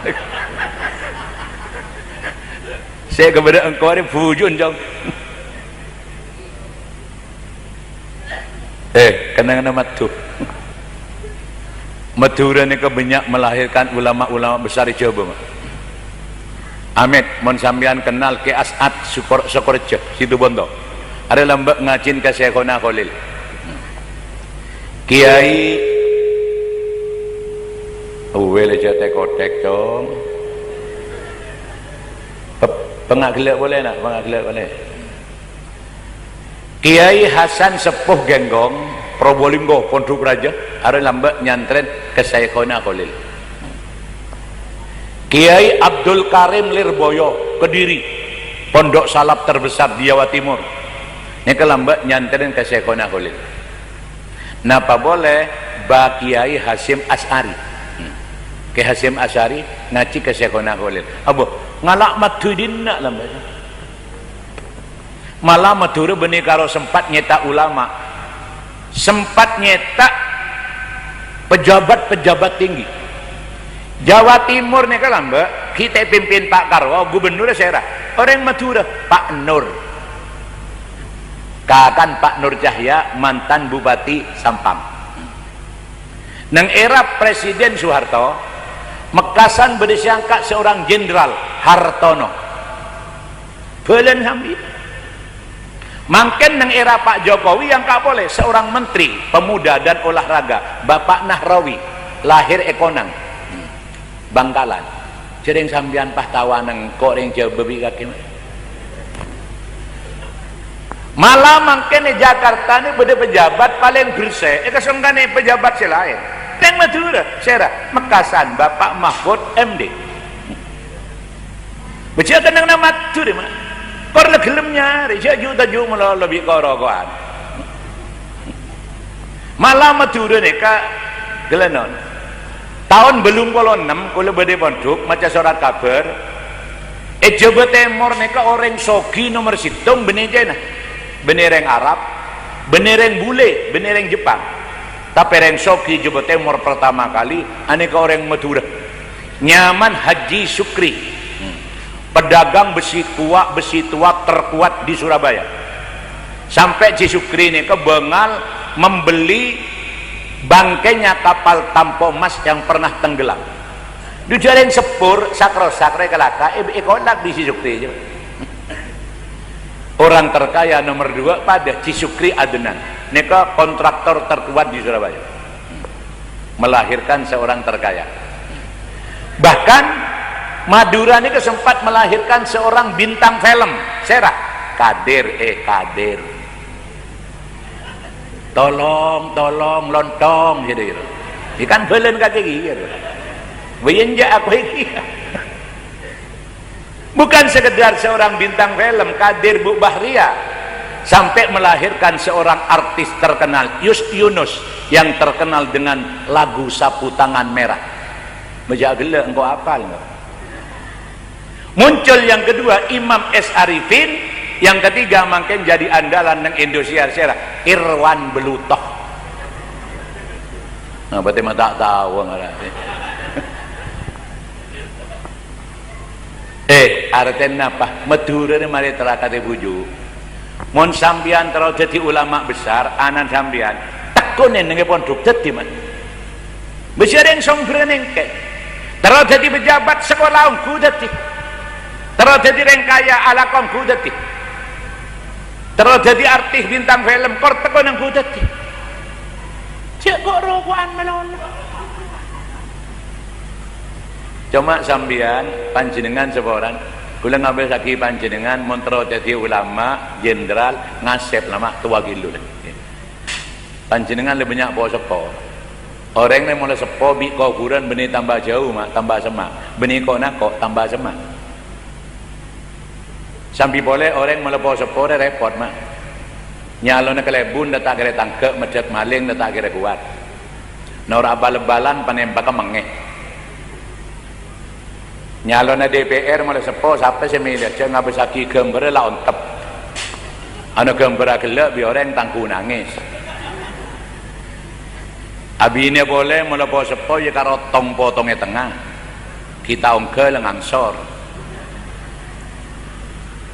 Sè èkaberrâ' engko' rè bhuju'na, Cong. Eh, kennengnganna Madhu. Madhurâ nèka bânnya' melahirkan ulama-ulama besar è Jhâbâ, Ma'. Amèt, mon sampèyan kennal Kè As'ad Sukor-, Sokorejo, Situbondo. Arè lambâ' ngajhina ka Syaikhona Kholil. Kiai, uwè la jhâ' tèk-kotèk, Cong. Pep-, penga' ghellâ' polè, Na', penga' ghellâ' polè. Kiai Hasan Seppo Genggong, Probolinggo, Pondhukrajâ, arè lambâ' nyantrèn ka Syaikhona Kholil. Kiai Abdul Karim Lirboyo, Kediri, pondok salaf terbesar di Jawa Timur. Nèka lambâ' nyantrèn ka Syaikhona Kholil. Napa polè, bâ Kiai Hasyim Asy'ari. Hmm. Kiai Hasyim Asy'ari ngajhi ka Syaikhona Kholil. Abbhu, ngala' Madhu è dinna' lambâ'. Mala Madhurâ bânnè karo sempat nyèta' ulama, sempat nyèta' pejabat-pejabat tinggi. Jawa Timur nèka lambâ' ghi' ta' èpimpin Pa' Karwo, gubernurra sèra? Orèng Madhurâ, Pa' Nur. Kakan Pa' Nur Cahya, mantan Bupati Sampang. Neng era Presiden Soeharto, Mekasan bâdâ sè angka' seorang jenderal, Hartono. Bhâlâna sambi. Mangkèn neng era Pak Jokowi angka' polè seorang menteri pemuda dan olahraga, Bapak Nahrawi, lahir è Konang, Bangkalan. Jhâ' rèng sampèyan pas taowa neng ko' rèng Jhâbâ bi' kakè, Ma'. Mala mangkèn è Jakarta nè bâdâ pejabat palèng bersè, èkasengkanè pejabat sè laèn. Neng Madhurâ, sèra, Mekasan, Bapak Mahfud, M D. Bâjâ kennengnganna Madhurâ, Ma'. Kor la ghellem nyarè, jhâ' ju'-toju' malolo bi' ko-roko'an. Mala Madhurâ nèka ghellâ' non. Taon bâllung polo ennem, kaulâ bâdâ è pondhuk, maca sorat kabhâr. È Jhâbâ Tèmor nèka orèng soghi nomer sèttong bânnè Cèna. Bânnè rèng Arab, bânnè rèng bulè, bânnè rèng Jepang. Tapè rèng soghi Jhâbâ Tèmor pertama kali, anèka orèng Madhurâ. Nyamana Haji Sukri. Hmm. Pedagang besi tua, besi tua terkuat di Surabaya. Sampè' Haji Sukri nèka bângal membeli Bangkainya kapal tampo emas yang pernah tenggelam. Dhu jhâ' rèng seppur, sak-rosak rè kalaka, è-, èkolak bi' Si Sukri. Orang terkaya nomor dua pada Si Sukri Adnan. Nèka kontraktor terkuat di Surabaya. Melahirkan seorang terkaya. Bahkan Madura nèka sempat melahirkan seorang bintang film. Sèra? Kadir, eh, Kadir. "Tolong, tolong, lontong," gitu, gitu. Ikan belen kaki gitu. Bâ iyâ enjâ' aku iki. Bukan sekedar seorang bintang film, Kadir Bu Bahria, sampai melahirkan seorang artis terkenal, Yus Yunus, yang terkenal dengan lagu Sapu Tangan Merah. Mèjâ ghellâ' engko' apal, engko'. Muncul yang kedua, Imam S Arifin. Yang ketiga, mangkèn jadi andalan neng Indosiar, sèra? Irwan Belutoh. Nah, berarti mah ta' tao ngaran. Eh, artèna apa? Madhurâ rè marè terra katè bhuju'. Mon sampèyan terro dhâddhi ulama besar, anan sampèyan, tekkonè neng è pondhuk dhâddhi, man. Bâ jhâ' rèng song bârâ' nèngkè. Terro dhâddhi pejabat sekolah ongghu dhâddhi. Terro dhâddhi rèng kaya alako ongghu dhâddhi. Terro dhâddhi artis bintang film, kor teko ongghu dhâddhi. Jhâ' ko' roko'an malolo. Coma sampèyan, panjhennengngan saporana, kaulâ ngabâsaghi panjhennengngan mon terro dhâddhi ulama, jenderal, ngasèp lama towa ghâllu la. Panjhennengngan la bânnya' po-seppo. Orèng rè molaè seppo bi' kobhurân bânnè tamba jhâu, ma', tamba semma'. Bânnè ko'-nako' tamba semma'. Sambi polè orèng molaè po-seppo rè rèpot, ma'. Nyalona kalèbun la ta' kèra tangghâ', meddhât malèng la ta' kèra kowat. Noro' abal-balan panèmpakka mengngè. Nyalona D P R molaè seppo, sapa sè mèlè? Jhâ' ngabâsaghi ghâmbhârrâ la ontep. Ana ghâmbhârrâ ghellâ' bi' orèng tangghu nangès. Abinè polè molaè po-seppo ya karo tong-potong è tengnga. Ghi' ta' ongghâ la ngangsor.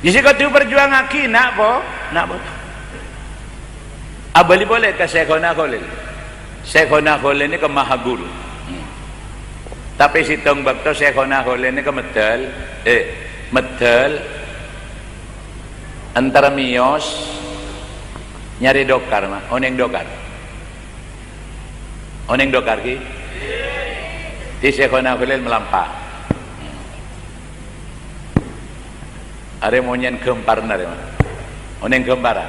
Jhâ' sè kodhu èparjuwângaghi, na' po-, na' poto. Abâli polè ka Syaikhona Kholil. Syaikhona Kholil nèka maha guru. Hmm. Tapè sèttong bâkto Syaikhona Kholil nèka medhâl, eh, medhâl entar mèyos nyarè dokar, ma-, onèng dokar. Onèng dokar ghi? Di Syaikhona Kholil malampa. Arè monyèn ghâmparna rè, ma'. Onèng ghâmparra.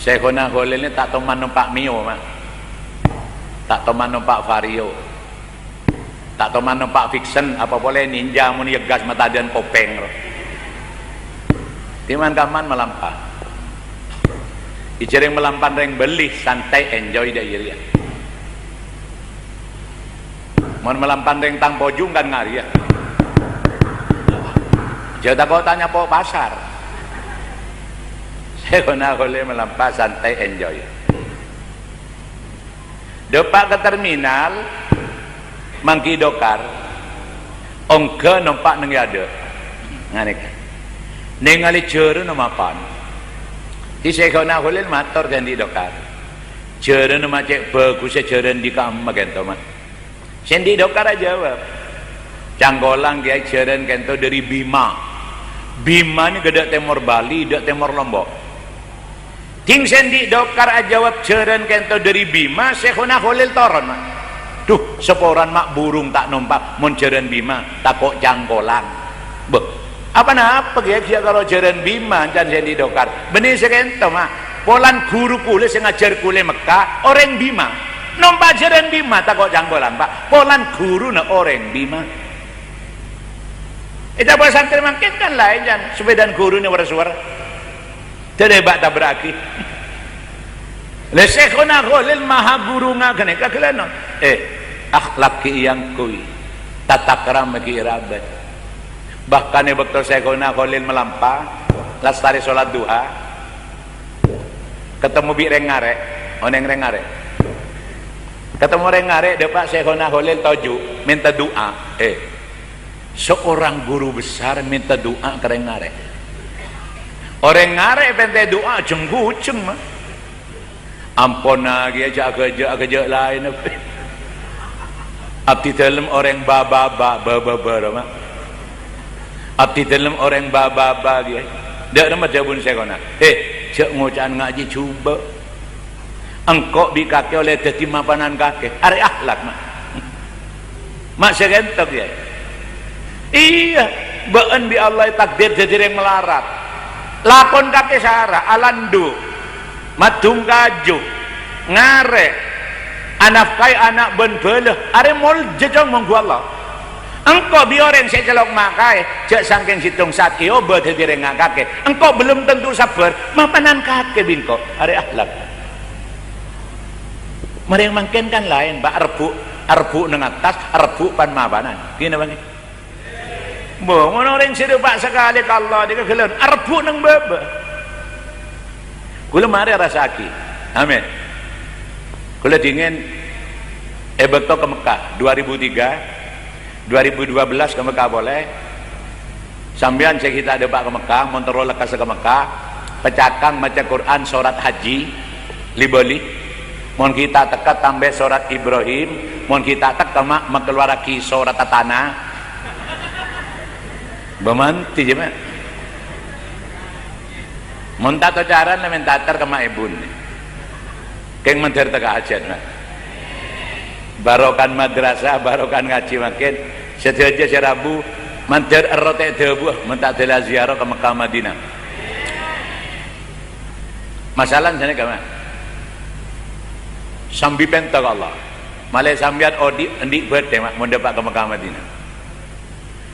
Syaikhona Kholil nè ta' toman nompa' Mio, ma'. Ta' toman nompa' Vario. Ta' toman nompa' Vixion, apa polè Ninja mon èyègas matadhân kopèng, ro. Timan-kaman malampa. Èjhârèng malampana rèng bâli, santai, enjoy dâ' iyâ rèya. Mon malampana rèng tang pojung kan ngarèya. Jhâ' tako' ta' nyapo' pasar. Syaikhona Kholil malampa santai enjoy. Dâpa' ka terminal, mangghi dokar, ongghâ nompa' neng è adâ'. Nganèka. Nèngalè jhârânna mapan. Di Syaikhona Kholil mator ghi' andi' dokar. Jhârânna ma' cè' bhâghussâ jhârân di kamma kènto, ma'. Sè andi' dokar ajâwâb. Cangkolang, Kèyaè, jhârân kènto dâri Bima. Bima nè ghâdâ' tèmor Bali, dâ' tèmor Lombok. Ding sè andi' dokar ajâwâb jhârân kènto dâri Bima, Syaikhona Kholil toron, ma'. Dhu, saporana ma' burung ta' nompa' mon jhârân Bima, tako' cangkolang. Bâh, apa-napa, Kèyaè, ghi' karo jhârân Bima, can sè andi' dokar. Bânnè sè kènto, ma'. Polana ghuru kaulâ sè ngajhâr kaulâ è Mekka, orèng Bima. Nompa' jhârân Bima, tako' cangkolang, Pa'. Polana ghuruna orèng Bima. È capo' santrè mangkèn kan laèn, can. Sapèdana ghuruna wèr-sowèr. Dâddhi bâ' tabra'aghi. Lha, Syaikhona Kholil maha ghuruna ghânèka ghellâ'. Eh, akhlak ghi' èangghuy, tatakrama ghi' èrabât. Bahkan è bâkto Syaikhona Kholil malampa, lastarè sholat duha, ketemu bi' rèng ngarè', onèng rèng ngarè'. Ketemu rèng ngarè', dâpa' Syaikhona Kholil toju', mènta du'a. Eh, Seorang guru besar minta du'a ka rèng ngarè'. Orèng ngarè' pèntè du'a jhâng-ghujhâng, ma'. Ampon, Kèyaè, jhâ' aghâjâ', aghâjâ' laèn. Abdhi dhâlem orèng ba-, ba-, ba-, ba-, ba-, bârâ, Ma'. Abdhi dhâlem orèng ba-, ba-, ba-, Kèyaè. Dâ' remma dhâbuna sèkona, "Hè, jhâ' ngoca'an ngajhi jhubâ'. Engko' bi' kakè ollè dhâddhi mapanan kakè." Arè akhlak, Ma'. Ma' sè kènto, Kèyaè. Iyâ, bâ'na bi' Allah ètakdir dhâddhi rèng malarat. Lakon kakè sara, alandu, maddhung kaju, ngarè, anafkahi ana' bân bhâlâ, arè molja, Cong, mongghu Allah. Engko' bi' orèng sè cellok makaè, jhâ' sangkèng sèttong sa'at èobâ dhâddhi rèngnga kakè. Engko' bellum tanto sabbhâr, mapanan kakè bi' engko', arè akhlak. Marè mangkèn kan laèn, Pak, arebbhu', arebbhu' neng attas, arebbhu' pan-mapanan. Ghi napa, ghi? Mbok, mon orèng sè dâpa' sakalè ka Allah, dikagellân, arebbhu' neng bâbâ. Kaulâ marè arassaaghi. Amin. Kaulâ dhingèn è bâkto ka Mekkah, dua ribu tiga, dua ribu dua belas ka Mekkah polè. Sampèyan sè ghi' ta' dâpa' ka Mekkah, mon terro lekkassa ka Mekkah, pacakang maca Qur'an sorat haji, li-bâli. Mon ghi' ta' tekka tambâi sorat Ibrahim, mon ghi' ta' tekka ma-, makaluwarraghi sorat tatana. Bâmanti, jâ, Ma'. Mon ta' tocaran, la mènta atar ka ma' èbhuna. Kèng mandhâr tekka hajhât, Ma'. Barokan madrasah, barokan ngajhi mangkèn. Sadhâjâ sè rabu, mandhâr èrrowa ta' dhâbuwâ, mon ta' dâlâ ziarah ka Mekkah Madinah. Masalan sanèka, Ma'. Sambi pènta ka Allah. Malè sampèyan odi' andi' bâdâ, Ma', mon dâpa' ka Mekkah Madinah.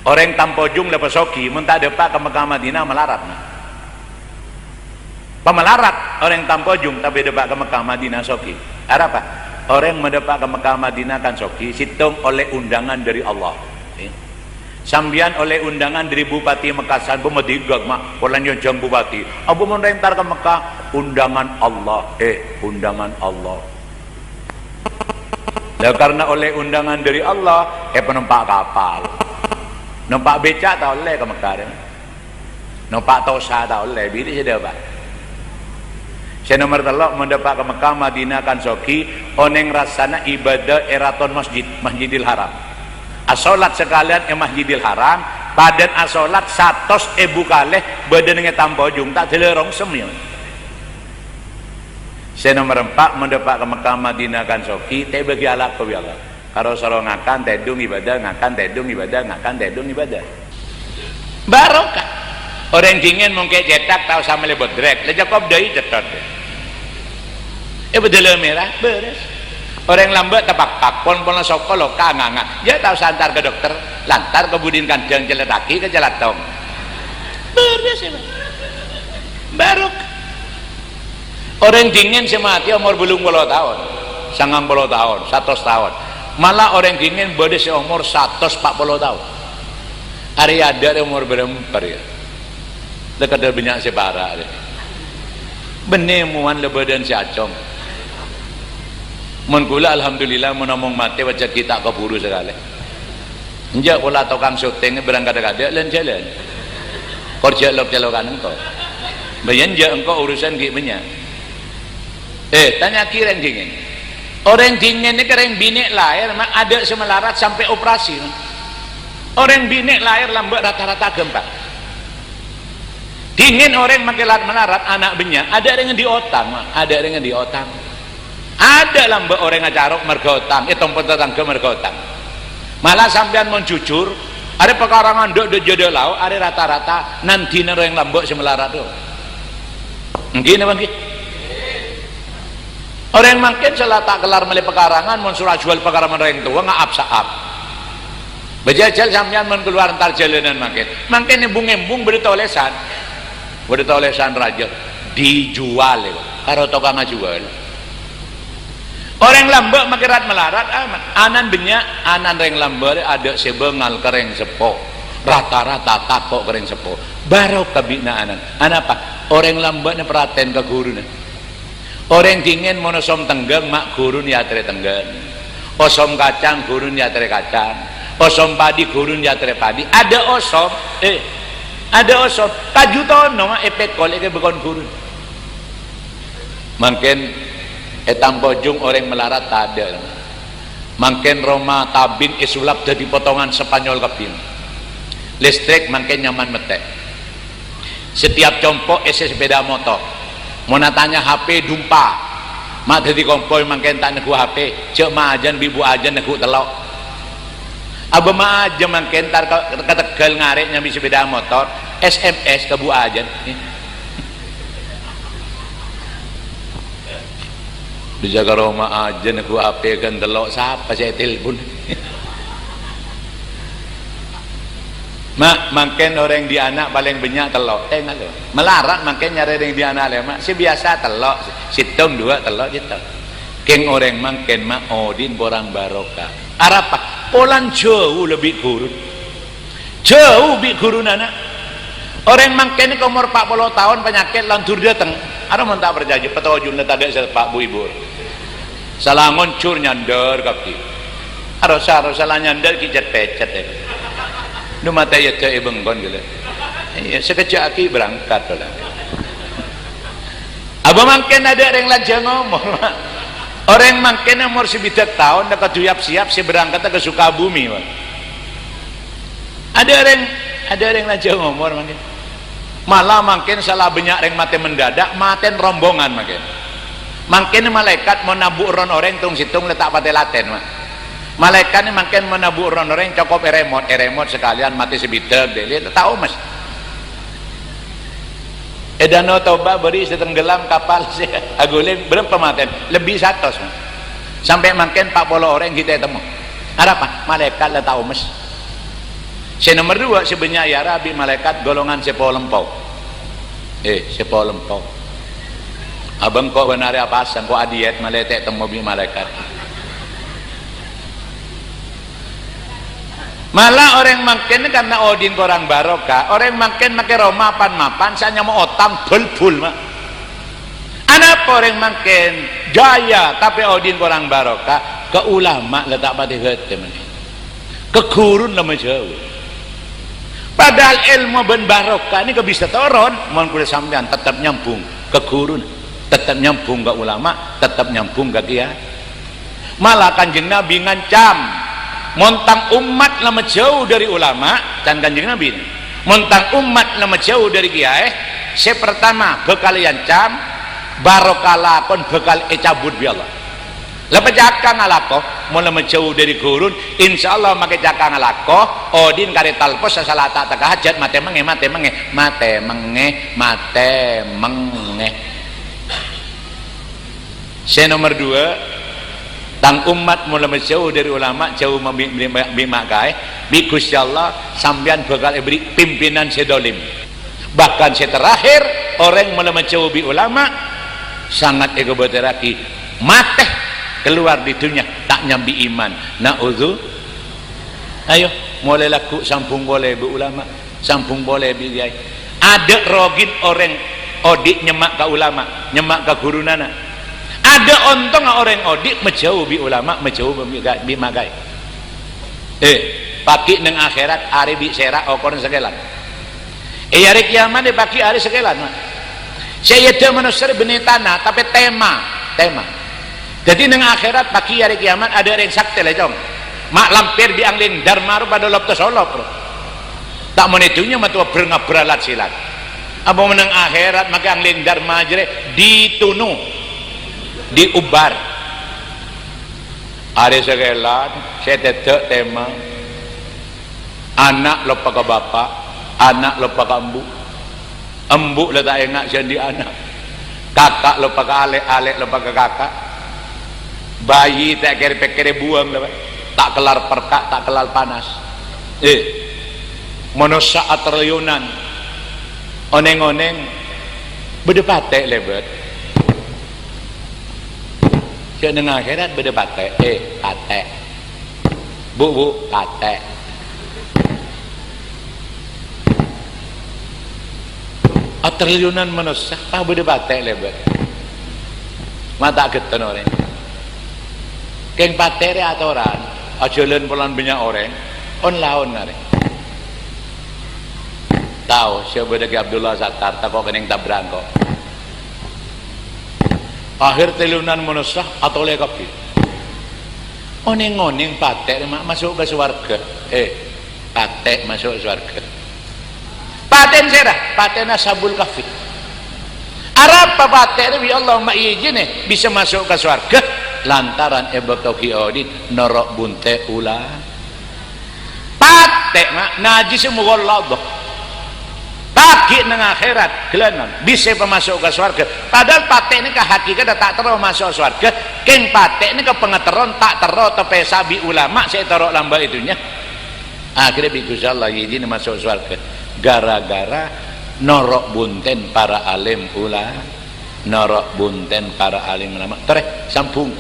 Orèng Tampojung la pasoghi, mon ta' dâpa' ka Mekkah Madinah malarat, Ma'. Pamalarat orèng Tampojung, tapè dâpa' ka Mekkah Madinah soghi. Arapa? Orèng mon dâpa' ka Mekkah Madinah kan soghi, sèttong ollè undangan dâri Allah. Eh. Sampèyan ollè undangan dâri Bupati Mekkasan, pamadigak, Ma', polana nyonjhâng Bupati. Apa mon entar ka Mekkah? Undangan Allah. Eh, undangan Allah. Lah, karna ollè undangan dâri Allah, èpanompa' kapal. Nompa' bèca' ta' ollè ka Mekkah, rè. Nompa' tosa ta' ollè, bilâ sè dâpa'. Sè nomer tello', mon dâpa' ka Mekkah, Madinah kan soghi, onèng rassana ibadah è raton masjid, Masjidil Haram. Asolat sakalèyan è Masjidil Haram, padâna asolat satos èbu kalè bâdâna è Tampojung, ta' dâlâ rongsem, yâ. Sè nomer empa', mon dâpa' ka Mekkah Madinah kan soghi, ta' èbâghi alako bi' Allah. Karo soro ngakan, tèdung, ibadah, ngakan, tèdung, ibadah, ngakan, tèdung, ibadah. Barokah. Orèng dhingèn mon kè' cèthak, ta' osa mellè bodrèk. La cokop dâi cèthot. È bâdâlâ mèra, bârâs. Orèng lambâ' tapakpak, pon-ponna soko loka nganga. Yâ ta' osa entar ka dokter, la entar ka budin kandhâng cèlètaghi ka calattong. Bârâs, yâ, Pak. Barokah. Orèng dhingèn sè matè omor bâllung polo taon, sangang polo taon, satos taon. Mala orèng dhingèn bâdâ sè omor satos pa' polo taon. Arè adâ' rè omor bârâmpa rè? La kadhâ' bânnya' sè para' rè. Bânnè mowan la bâdân sè acong. Mon kaulâ, alhamdulillah, mon omong matè, pajhât ghi' ta' kabhuru sakalè. Enjâ' pola tokang syuting berangkat kadâ'-kadâ' lan-jhâlân. Kor jhâ' lok-cèlokan engko'. Bâjâ enjâ' engko' urusan ghi' bânnya'. Eh, tanya'aghi rèng dhingèn. Orèng dhingèn nèka rèng binè' laèr, ma' adâ' sè malarat sampè' operasi. Orèng binè' laèr lambâ' rata-rata ghâmpang. Dhingèn orèng makè lat-malarat, ana' bânnya', adâ' rèng andi' otang, ma'. Adâ' rèng andi' otang. Adâ' lambâ' orèng acarok marghâ otang, ètompo tatangghâ marghâ otang. Mala sampèyan mon jujur, arè pakarangan dâ', dâ', jâdâ lao', arè rata-rata nandhina orèng lambâ' sè malarat, to. Èngghi napa èngghi? Orèng mangkèn sè la ta' kellar mellè pakarangan, mon soro ajhuwâl pakarangan orèng towa, nga'ap-sa'ap. Bâjâ jhâl sampèyan mon kalowar entar jhâlânan mangkèn. Mangkèn embung-embung bâdâ tolèsan. Bâdâ tolèsan rajâ, "Dijual," èko, karo tokang ajhuwâl. Orèng lambâ' makè rat-malarat, ah, ana'na bânnya', ana'na rèng lambâ' rè adâ' sè bângal ka rèng seppo. Rata-rata tako' ka rèng seppo. Barokah binè' ana'na. Anapa? Orèng lambâ' nè parhatèn ka ghuruna. Orèng dhingèn mon osom tengghâng, ma' ghuruna èyaterrè tengghâng. Osom kacang, ghuruna èyaterrè kacang. Osom padi, ghuruna èyaterrè padi. Adâ' osom, eh, adâ' osom. Kaju tono, ma' èpèkol è bâkon ghuruna. Mangkèn È Tampojung orèng malarat tadâ'. Mangkèn roma tabin èsulap dhâddhi potongan Spanyol kabbhi. Listrik mangkèn nyaman mettè'. Setiap compo' èssè sepeda motor. Mon atanya H P, dumpa. Ma' dhâddhi kompoy mangkèn ta' neggu' H P, jhâ' ma' ajân bi' bu ajân neggu' tello'. Abâ ma' ajân mangkèn tar ka, ka Tegal ngarè' nyambi sepeda motor, S M S ka bu ajân. Bisa ka roma ajân neggu' H P ghân tello', sapa sè ètelpon? Ma', mangkèn orèng dhi' ana' palèng bânnya' tello'. Tenga' lho. Malarat mangkèn nyarè orèng dhi' ana' lèma'. Sè biyasa tello', sèttong, duwâ', tello', gitu. Kèng orèng mangkèn, ma', odi'na korang barokah. Arapa? Polana jhâu lebbi ghurun. Jhâu bi' ghuruna, na'. Orèng mangkèn nèka omor pa' polo taon, panyakèt landur dâteng. Arapa mon ta' parcajâ, patojuna tadâ' sè teppa' bu-ibu. Sala ngoncor nyandâr kabbhi. Arosa, arosa la nyandâr ghi' cet-pècet, è. Nu matè yâ dâ' è bengkon ghellâ'. Iyâ, sakejjhâ' aghi' berangkat, la. Abâ mangkèn adâ' rèng lanjhâng omor. Orèng mangkèn omor sabidhâk taon, la kodhu yap-siyap sè berangkatta ka Sukabumi, wa. Adâ' rèng, adâ' rèng lanjhâng omor mangkèn. Mala mangkèn sala bânnya' rèng matè mendadak, matèna rombongan mangkèn. Mangkèn malaèkat mon nabu' ron orèng tong-sèttong la ta' patè latèn, ma'. Malaèkat nè mangkèn mon nabu' ron orèng cokop èremot, èremot sakalèyan matè sabidhâk, dâli ta' omes. È Danau Toba bâri' sè tenggelam kapal sè aghuli bârâmpa matèna? Lebbi satos, ma'. Sampè' mangkèn pa' polo orèng ghi' ta' ètemmo. Arapa? Malaèkat la ta' omes. Sè nomer duwâ', sè bânnya' èara bi' malaèkat golongan sè polèmpo. Eh, sè polèmpo. Abâ engko' bân arè apasa, engko' adiet malè ta' ètemmo bi' malaèkat. Mala orèng mangkèn karna odi'na korang barokah, orèng mangkèn makè roma pan-mapan sè anyama otang bul-bul, ma'. Anapa orèng mangkèn jâyâ, tapè odi'na korang barokah? Ka ulama la ta' patè ghâtè mangkèn. Ka ghuruna la majhâu. Padahal èlmo bân barokah nèka bisa toron, mon kaulâ sampèyan tettep nyambung ka ghuruna, tettep nyambung ka ulama, tettep nyambung ka kèyaè. Mala Kanjeng Nabi ngancam, "Mon tang ommat la majhâu dâri ulama," can Kanjeng Nabi, "mon tang ommat la majhâu dâri kèyaè, sè partama bhâkal èancam, barokah lakon bhâkal ècabut bi' Allah." La pacaka ngalako, mon la majhâu dâri ghuruna, insyaallah makè caka ngalako, odi'na karè talpos sasala ta' teka hajat, matè mangè, matè mangè, matè mangè, matè mangè. Sè nomer duwâ', tang ommat mon la majhâu dâri ulama, jhâu ma-, bi-, bi-, bi' ma' kaè, bi' Ghustè Allah, sampèyan bhâkal èberri' pimpinan sè dholim. Bahkan sè terakhir, orèng mon la majhâu bi' ulama, sangat èkobâtèrraghi, matè kalowar dâri dhunnya, ta' nyambi iman. Na'udzu-, ayo, molaè lagghu' sambung polè bi' ulama. Sambung polè bi' kèyaè. Adâ' rogina orèng odi' nyemma' ka ulama, nyemma' ka ghuruna, na'. Adâ' ontongnga orèng odi' majhâu bi' ulama, majhâu bi' ka-, bi' ma' kaè. Eh, pagghi' neng akhèrat arè bi' sèra okoranna sakèlan. È arè kèyamat èpagghi' arè sakèlan, ma'. Sè èyadâ manossa rè bânnè tana, tapè tèma, tèma. Dhâddhi neng akhèrat pagghi' arè kèyamat adâ' rèng saktè, lè, Cong. Ma' lampèr bi' anglèng dârma ro padâ lop-tasolop, ro. Ta' mon è dhunnya matowa bher-ngabrâ lat-sèlat. Apa mon neng akhèrat makè anglèng dârma jârèya ditono, diobbar. Arè sakèlan sè tèdâ' tèma. Ana' loppa ka bapa', ana' loppa ka embu'. Embu' la ta' enga' sè andi' ana'. Kaka' loppa ka alè', alè' loppa ka kaka'. Bayi ta' kèr-pèkkèrè buwâng la, ta' kellar perka', ta' kellar panas. Eh, manossa atriliunan. Onèng-onèng bâdâ patè' lèbât. Sè neng akhèrat bâdâ patè', eh, patè'. Bu', bu', patè'. Atriliunan manossa, pas bâdâ patè' lèbât. Ma' ta' ghetton orèng. Kèng patè' rè atoran, ajhâlân polana bânnya' orèng, on-laon arè. Tao, sè bâdâ Kè Abdullah Sattar, tako' kennèng tabrak engko'. Akhèr triliunan manossa atolè kabbhi. Onèng-onèng patè' rè ma' maso' ka sowarghâ. Eh, patè' maso' sowarghâ. Patè'na sèra? Patè'na Ashabul Kahfi. Arapa patè' rè bi' Allah ma' èjhâna bisa maso' ka sowarghâ? Lantaran è bâkto ghi' odi' noro' bunte' ula-, Patè', ma', najis moghâlla Allah. Paghi' neng akhèrat, ghellânon, bisa èpamaso' ka sowarghâ. Padahal patè' nèka hakikatta ta' terro maso' sowarghâ. Kèng patè' nèka pangaterron ta' terro tapèsa bi' ulama sè ètoro' lambâ' è dhunnya. Akhirnya bi' Ghustè Allah èjhâna maso' sowarghâ. Gara-gara noro' bunten para alim ula-, Noro' bunten para alim ulama. Torè, sambung.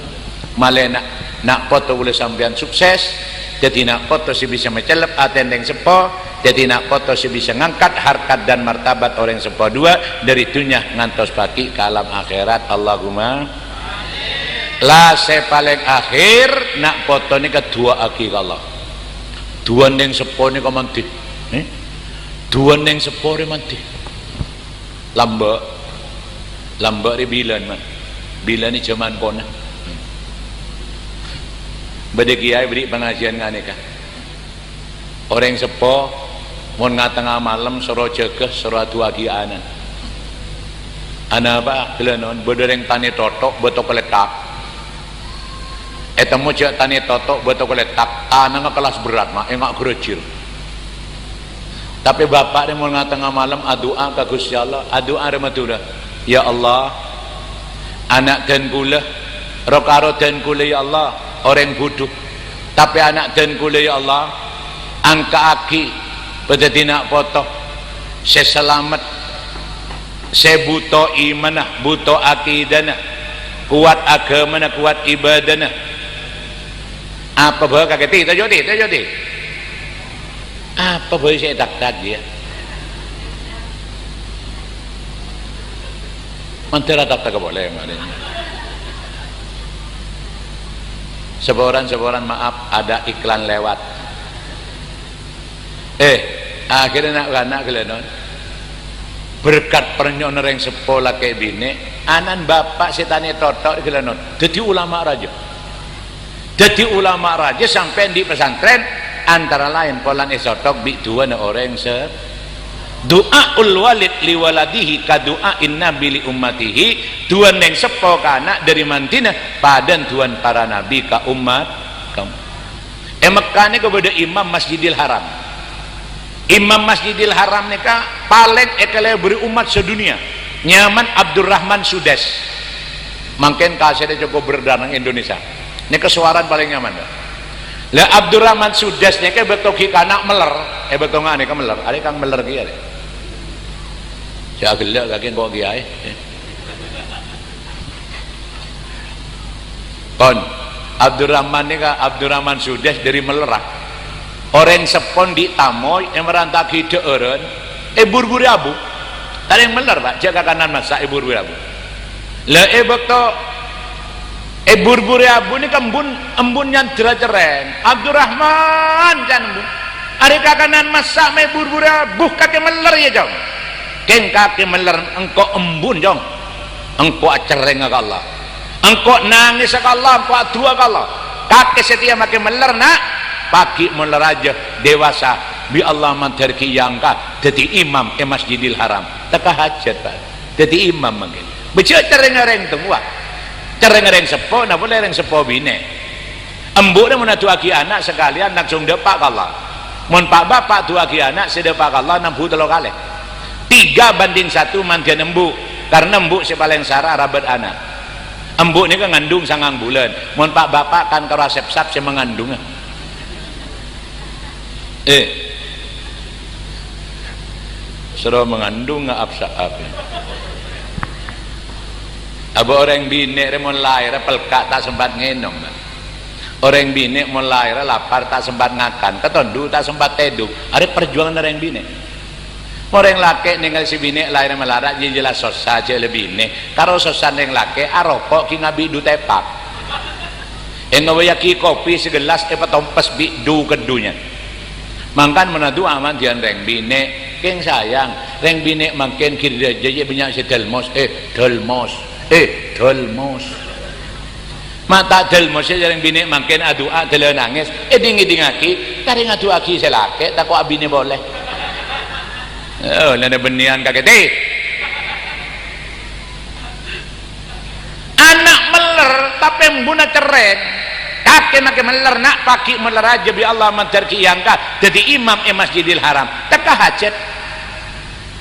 Malè na', na' poto kaulâ sampèyan sukses, dhâddhi na' poto sè bisa macellep atèna orèng seppo, dhâddhi na' poto sè bisa ngangkat harkat dan martabat orèng seppo duwâ' dhâri dhunnya ngantos paghi' ka alam akhèrat. Allahumma. La sè palèng akhèr, na' poto nèka du'aaghi ka Allah. Du'ana orèng seppo nèka mandhi. Eh? Du'ana orèng seppo rè mandhi. Lambâ'. Lambâ' rè bilân, man. Bilân è jhâman pona. Bâdâ kiyaè bâri' pangajiân nganèka. Orèng seppo, mon nga-tengnga malem, soro jâgâ, soro adu'aaghi ana'na. Anapa? Ghellânon, bâdâ orèng tanè thotho', bâto kaletthak. Ètemmo jâ' tanè thotho', bâto kaletthak, tanangnga kellas berrâ', ma', enga' ghârâjhir. Tapè bapa' rè mon nga-tengnga malem adu'a ka Ghustè Allah, adu'a rè Madhurâ, "Ya Allah, ana' dân kaulâ, ro-karo dân kaulâ, ya Allah, orèng budhu. Tapè ana' dân kaulâ, ya Allah, angka'aghi padâddhi na' poto sè salamet, sè bhuto imanna, bhuto akidana, kowat aghâmana, kowat ibadana." Apa bhâi kakè, Ti? Toju', Ti, toju', Ti. Apa bhâi sè ètak-tak, yâ? Mandhâr atak-tak polè, malè. Saporana, saporana, maaf, ada iklan lewat. Eh, akhirnya na'-kana' ghellânon. Berkat parnyo'na orèng seppo lakè' binè', ana'na bapa' sè tanè thotho' ghellânon. Dhâddhi ulama rajâ. Dhâddhi ulama rajâ sampè' andi' pesantren, antara laèn polana èsothok bi' du'ana orèng se-, du'aul walid li waladihi ka du'ain nabi li ummatihi, du'ana orèng seppo ka ana' dhâri mandhina, padâna du'ana para nabi ka ommat, ka-, è Mekkah nèka bâdâ imam Masjidil Haram. Imam Masjidil Haram nèka palèng èkaleburi ommat sadhunnya. Nyamana Abdurrahman Sudes. Mangkèn kasètta cokop beredar neng Indonesia. Nèka sowarana palèng nyaman, Pak. Lah, Abdurrahman Sudes nèka è bâkto ghi' kana' meller, è bâkto nga' nèka meller, arè kang meller ghi' arè. Jhâ' ghellâ' kakè engko' kiyaè. Pon, Abdurrahman nèka, Abdurrahman Sudes dhâri Mellera. Orèng seppon andi' tamoy, èmaranta'aghi dhâ'ârân, èbur-buri abu. Tarèng meller, Pak, jhâ' kakanan massa' èbur-buri abu. Lah, è bâkto èbur-buri abu nèka embun, embun nyandherra cerrèng. "Abdurrahman," can embun. "Arè kakanan massa' ma' èbur-buri abu, kakè meller, yâ, Cong?" "Kèng kakè meller engko' embun, Cong. Engko' acerrèngnga ka Allah. Engko' nangèssa ka Allah, engko' adu'a ka Allah. Kakè satèya makè meller, Na'. Paghi' mon la rajâ, dewasa, bi' Allah mandhârraghi èyangka dhâddhi imam è Masjidil Haram." Teka hajat, Pak. Dhâddhi imam mangkèn. Bâjâ' cerrèngnga orèng towa. Cerrèngnga orèng seppo, napa polè orèng seppo binè'. Embu'na mon adu'aaghi ana' sakalèyan langsung dâpa' ka Allah. Mon pa'-bapa' du'aaghi ana' sè dâpa' ka Allah nambu tello kalè. Tiga banding satu mandhiyân embu', karna embu' sè palèng sara arabât ana'. Embu' nèka ngandung sangang bulân. Mon pa'-bapa' kan karo asèp-sap sè mangandungnga. Eh. Soro mangandung nga' ap-sa'ap. Apa orèng binè' rè mon lahèrra pelka' ta' sempat ngènom, Pak. Orèng binè' mon lahèrra lapar ta' sempat ngakan, katondhu ta' sempat tèdung. Arè parjuwânganna orèng binè'. Orèng lakè' nèngalè sè binè' lahèrra malarat, jhâ' jelas sossa, jhâ' la binè'. Karo sossana orèng lakè', aropo' ghi' ngabi' du tèpak. Èngowaèyaghi kopi sagellas èpatompes bi' du-keddunya. Mangkana mon adu'a mandhiyân rèng binè', kèng sayang, rèng binè' mangkèn ghi' rajâ jhâ' bânnya' sè dâlmos, eh, dâlmos. Eh, dâlmos. Ma' ta' dâlmos, sè jhâreng binè' mangkèn adu'a dâlâ nangès. Èdhing-èdhingngaghi, karè ngadu'aghi sè lakè', tako' abinè polè. Oh, la bânnèyan kakè, tè. Ana' mellèr, tapè embuna cerrèng. Kakè makè mellèr, na', paghi' mellèr ajâ bi' Allah mandhâr ghi' èangka' dhâddhi imam è Masjidil Haram. Tekka hajhât.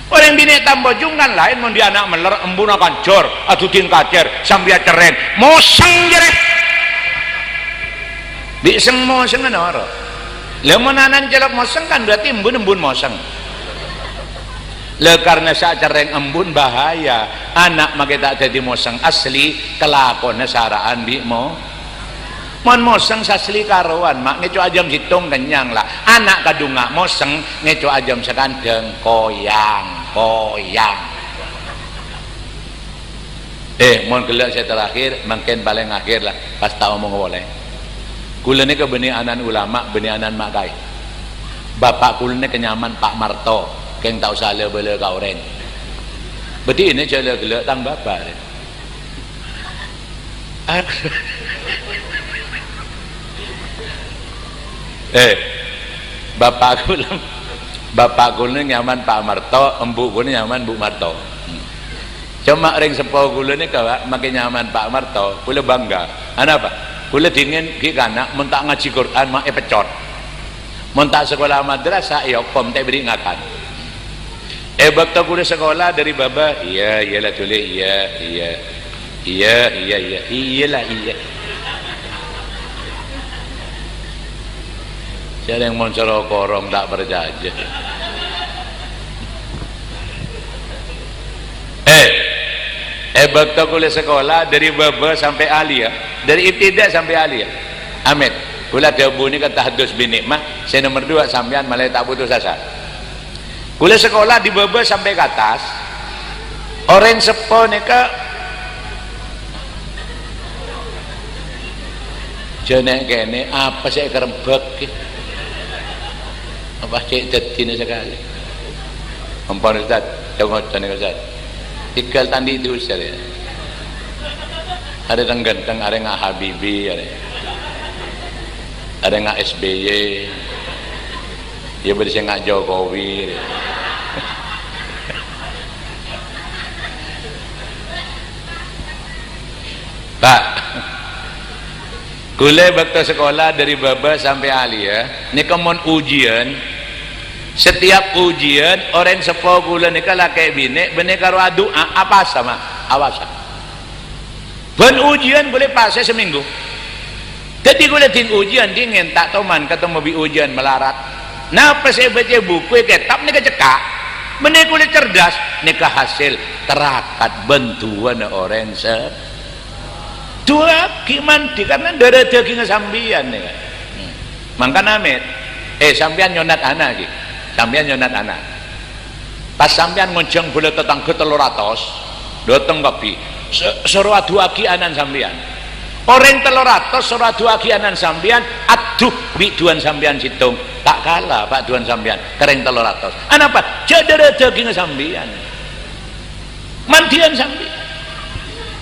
Orèng binè' tampo jhung kan laèn, mon dhi' ana' mellèr, embuna kanjhâr, adhudhing kacèr, sambiyâ cerrèng. Mosèng, jârèya. Bi' sèng-mosèngnga noro'. La, mon ana'na cellop mosèng, kan berarti embun-embun mosèng. La, karna sè acerrèng embun bahaya. Ana' makè ta' dhâddhi mosèng asli, kalakowanna sara'an bi' mo-, Mon mosèng sasli karowan, ma' ngèco' ajâm sèttong kennyang, la. Ana' kadhungnga' mosèng ngèco' ajâm sakandhâng, koyang, koyang. Eh, mon ghellâ' sè terakhir, mangkèn palèng akhir, la, pas ta' omong polè. Kaulâ nèka bânnè ana'na ulama, bânnè ana'na ma' kaè. Bapa' kaulâ nèka nyamana Pa' Marto, kèng ta' osa la-bâlâ ka orèng. Bâdhi nè jhâ' la ghellâ' tang bapa', rè. Eh, bapa' kaulâ, bapa' kaulâ nyamana Pa' Marto, embu' kaulâ nyamana Bu' Marto. Hmm. Coma rèng seppo kaulâ nèka, Pak, makè nyamana Pa' Marto, kaulâ bangga. Anapa? Kaulâ dhingèn ghi' kana', mon ta' ngajhi Qur'an, ma' èpeccot. Mon ta' sakola madrasah, èokom, ta' èberri' ngakan. È bâkto kaulâ sakola dhâri bâbâ, iyâ, iyâ la dhuli, iyâ, iyâ. Iyâ, iyâ, iyâ. Iyâ la, iyâ. Jhâreng mon soro korong ta' parcajâ. Eh, è bâkto kaulâ sakola dhâri bâbâ sampè' aliyah, dhâri ibtida' sampè' aliyah. Amin. Kaulâ dhâbuna ka tahadus bi' ni'mah, sè nomer duwâ' sampèyan malè ta' putus asa. Kaulâ sakola dhâri bâbâ sampè' ka attas. Orèng seppo nèka jhâ' nè'-kènè' apa sè èkarembhâk, ghi? Apa cè' dhâddhina sakalè? Ampon, Ustaz, jhâ' ngoca' nèka, Ustaz. Tinggal tadi itu, Ustaz, ya. Arè tang-ghânteng, arè nga' Habibie, arè. Arè nga' S B Y. Iyâ, bâdâ sè nga' Jokowi. Pak, kaulâ bâkto sakola dhâri bâbâ sampè' aliyah, nèka mon ujian, setiap ujian, orèng seppo kaulâ nèka lakè' binè', bânnè karo adu'a, apasa, ma'? Apasa. Bân ujian polè pasè samènggu. Dhâddhi kaulâ dhing ujian dhingèn, ta' toman katemmo bi' ujian malarat. Napa sè èbâca buku è kètab nèka cekka'. Bânnè kaulâ cerdas, nèka hasèl tarakat bân du'âna orèng sè du'âaghi mandhi, karna dârâ dhâghingnga sampèyan nèka. Hmm. Mangkana, Mèt, eh, sampèyan nyonat ana', ghi. Sampèyan nyonat ana'. Pas sampèyan ngonjhâng bhâlâ tatangghâ tello ratos, dâteng kabbhi. S-, soro adu'âaghi ana'na sampèyan. Orèng tello ratos soro adu'âaghi ana'na sampèyan, adhu bi' du'âna sampèyan sèttong. Ta' kala, Pak, du'âna sampèyan, ka rèng tello ratos. Anapa? Jhâ' dârâ dhâghingnga sampèyan. Mandhiyân sampèyan.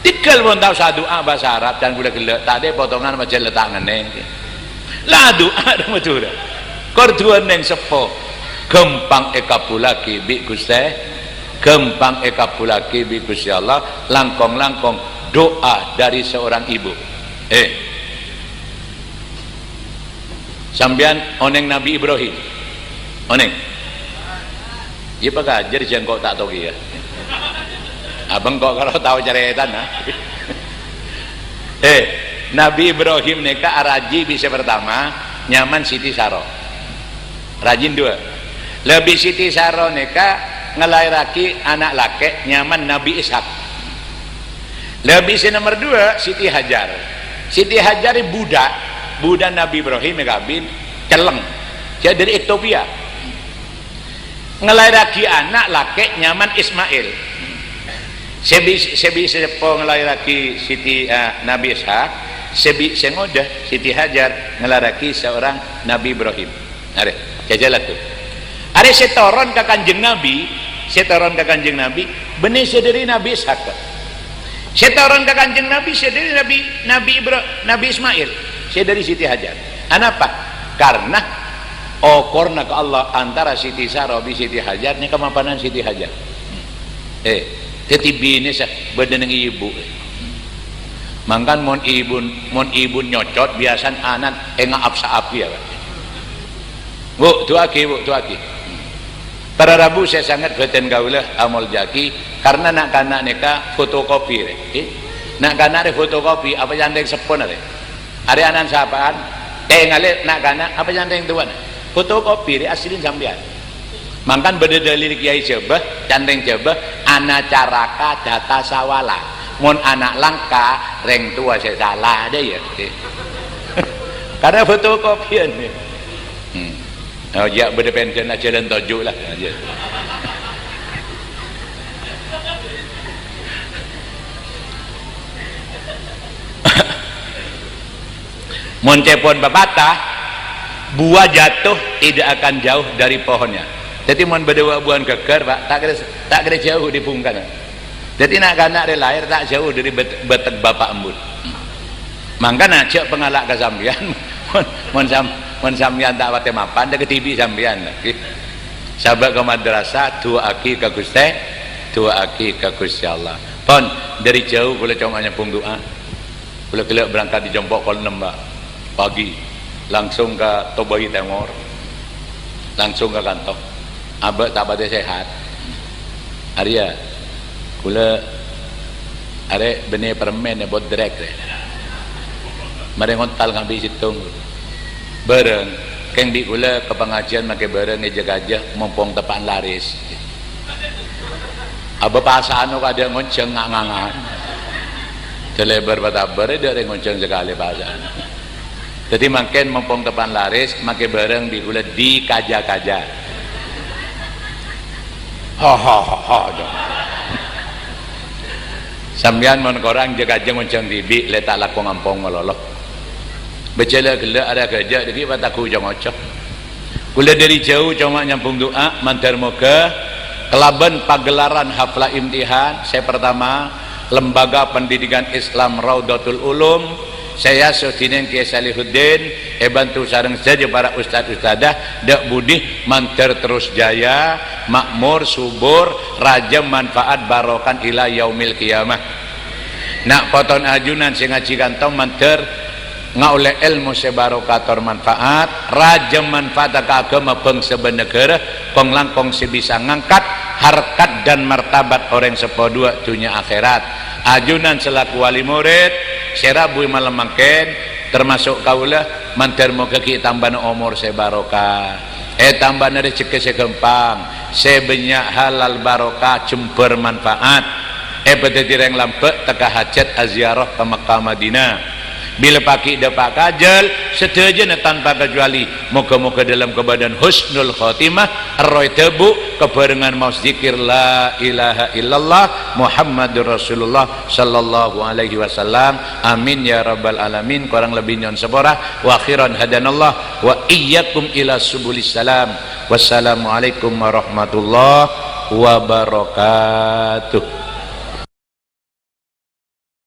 Tèghâl mon ta' osa adu'a bhâsa Arab, can kaulâ ghellâ', ta' dâ' potongan majâ la ta' ngennèng. La adu'a dâ' Madhurâ. Kor du'âna orèng seppo. Ghâmpang èkabbhullaghi bi' Ghustè. Ghâmpang èkabbhullaghi bi' Ghustè Allah. Langkong-langkong doa dari seorang ibu. Eh. Sampèyan onèng Nabbhi Ibrahim? Onèng? Iyâ, pakajâr jhâ' engko' ta' tao kèya. Apa engko' karo tao carètana? Eh, Nabbhi Ibrahim nèka arajhi bi' sè partama, nyamana Siti Saro. Rajhin duwâ'. Lebbi Siti Saro nèka ngalaèrraghi ana' lakè', nyamana Nabbhi Ishak. Lebbi sè nomer duwâ', Siti Hajar. Siti Hajar budhâ, budhâ Nabbhi Ibrahim èkabin, cellèng. Jhâ' dhâri Etiopia. Ngalaèrraghi ana' lakè' nyamana Ismail. Sè bi-, sè bi-, sè seppo ngalaèrraghi Siti, eh, Nabbhi Ishak, sè bi-, sè ngodâ Siti Hajar ngalaèrraghi seorang Nabbhi Ibrahim. Arè, jhâjhâl, adu. Arè sè toron ka Kanjeng Nabbhi, sè toron ka Kanjeng Nabbhi, bânnè sè dhâri Nabbhi Ishak. Sè toron ka Kanjeng Nabi, sè dhâri Nabi, Nabi Ibra-, Nabi Ismail, sè dhâri Siti Hajar. Anapa? Karna okorna ka Allah antara Siti Sarah bi' Siti Hajar, nèka mapanan Siti Hajar. Eh, dhâddhi binè sè bâdâ neng ibu. Mangkana mon ibu, mon ibu nyocot, biasana ana' ènga' ap-saap, ya, Pak. Bu, du'aaghi, Bu, du'aaghi. Para rabu sè sanget bhâdhân kaulâ amoljâ'aghi, karna na'-kana' nèka fotokopi, rè. Ngghi. Na'-kana' rè fotokopi, apa cantèng seppona, rè? Arè ana'na sapa'an, tèngalè na'-kana', apa cantèng towana? Fotokopi, rè, aslina sampèyan. Mangkana bâdâ dalil Kèyaè Jhâbâ, cantèng Jhâbâ, "Ana caraka data sawala." Mon ana' langka, rèng towa sè sala, dâ' iyâ. Karna fotokopian. Hmm. Oh, jhâ' bâdâ pèndhâna jhâlân toju' la. Mon ca'èpon pepatah, "Buah jatuh tidak akan jauh dari pohonnya." Dhâddhi mon bâdâ wa-, buwân ghâggâr, Pak, ta' kèra, ta' kèra jhâu dâri bhungkana. Dhâddhi na'-kana' rè lahèr ta' jhâu dâri bât-, bâtek bapa' embu'. Mangkana jhâ' pangala' ka sampèyan. Mon, mon sam-, mon sampèyan ta' patè mapan, dâ' kadhibi' sampèyan. Sabâ' ka madrasah, du'aaghi ka Ghustè, du'aaghi ka Ghustè Allah. Pon, dâri jhâu kaulâ coma nyambhung du'a. Kaulâ ghellâ' berangkat dâri jam pokol ennem, Pak, pagi. Langsung ka Tobai Tèmor. Langsung ka kanto. Abâ' ta' patè sehat. Arèya, kaulâ arè' bânnè permen è bodrek, rè. Marè ngontal ngambi' sèttong. Bârâng, kèng bi' kaulâ ka pangajiân makè bârâng è jâ-kajâ, mompong teppa'na larès. Abâ' pasa'an kadhâng ngonjhâng nga'-ngangan. Dâlèbâr patabâr, dâ' rèng ngonjhâng sakalè pasa'an. Dhâddhi mangkèn mompong teppa'na larès, makè bârâng bi' kaulâ dâri kajâ-kajâ. Ha, ha, ha, ha, jâ. Sampèyan mon korang jâ-kajâ ngonjhâng dhibi', lè ta' lako ngampong malolo. Bâjâ la ghellâ' arè ghâjâ' dhâggi' pataghu co-ngoco. Kaulâ dâri jhâu coma nyambhung du'a, mandhâr moghâ kalabân pagelaran hafla imtihan sè partama Lembaga Pendidikan Islam Raudhatul Ulum, sè èaso dhinèng Kèyaè Salihuddin, èbhânto sareng sadhâjâ para ustad-ustadah, dâ' budi mandhâr terros jaya, makmor, subur, rajâ manfaat barokah ila yaumil qiyamah. Na' potona ajunan sè ngajhi kanto mandhâr ngaollè èlmo sè barokah tor manfaat, rajâ manfaat ka aghâma bhângsa bân naghârâ, kong-langkong sè bisa ngangkat harkat dan martabat orèng seppo duwâ' dhunnya akhèrat. Ajunan selaku wali murid, sè rabu è malem mangkèn, termasuk kaulâ, mandhâr moghâ ghi' tambâna omor sè barokah, ètambâna rejhekkè sè ghâmpang, sè bânnya' halal barokah, jembhâr manfaat. Èpadhâddhi rèng lambâ' tekka hajhât aziarah ka Mekkah Madinah. Bilâ paghi' dâpa' ka ajhâl, sadhâjâna tanpa kecuali, moghâ-moghâ dâlem kabâdâ'ân husnul khotimah, erroh èdhâbu' kabhârengan maos dzikir la ilaha illallah Muhammadur Rasulullah sallallahu alaihi wasallam. Amin ya rabbal alamin. Korang lebbi nyo'on sapora. Wa akhiran hadanallah wa iyyakum ila subulis salam. Wassalamualaikum warahmatullahi wabarakatuh.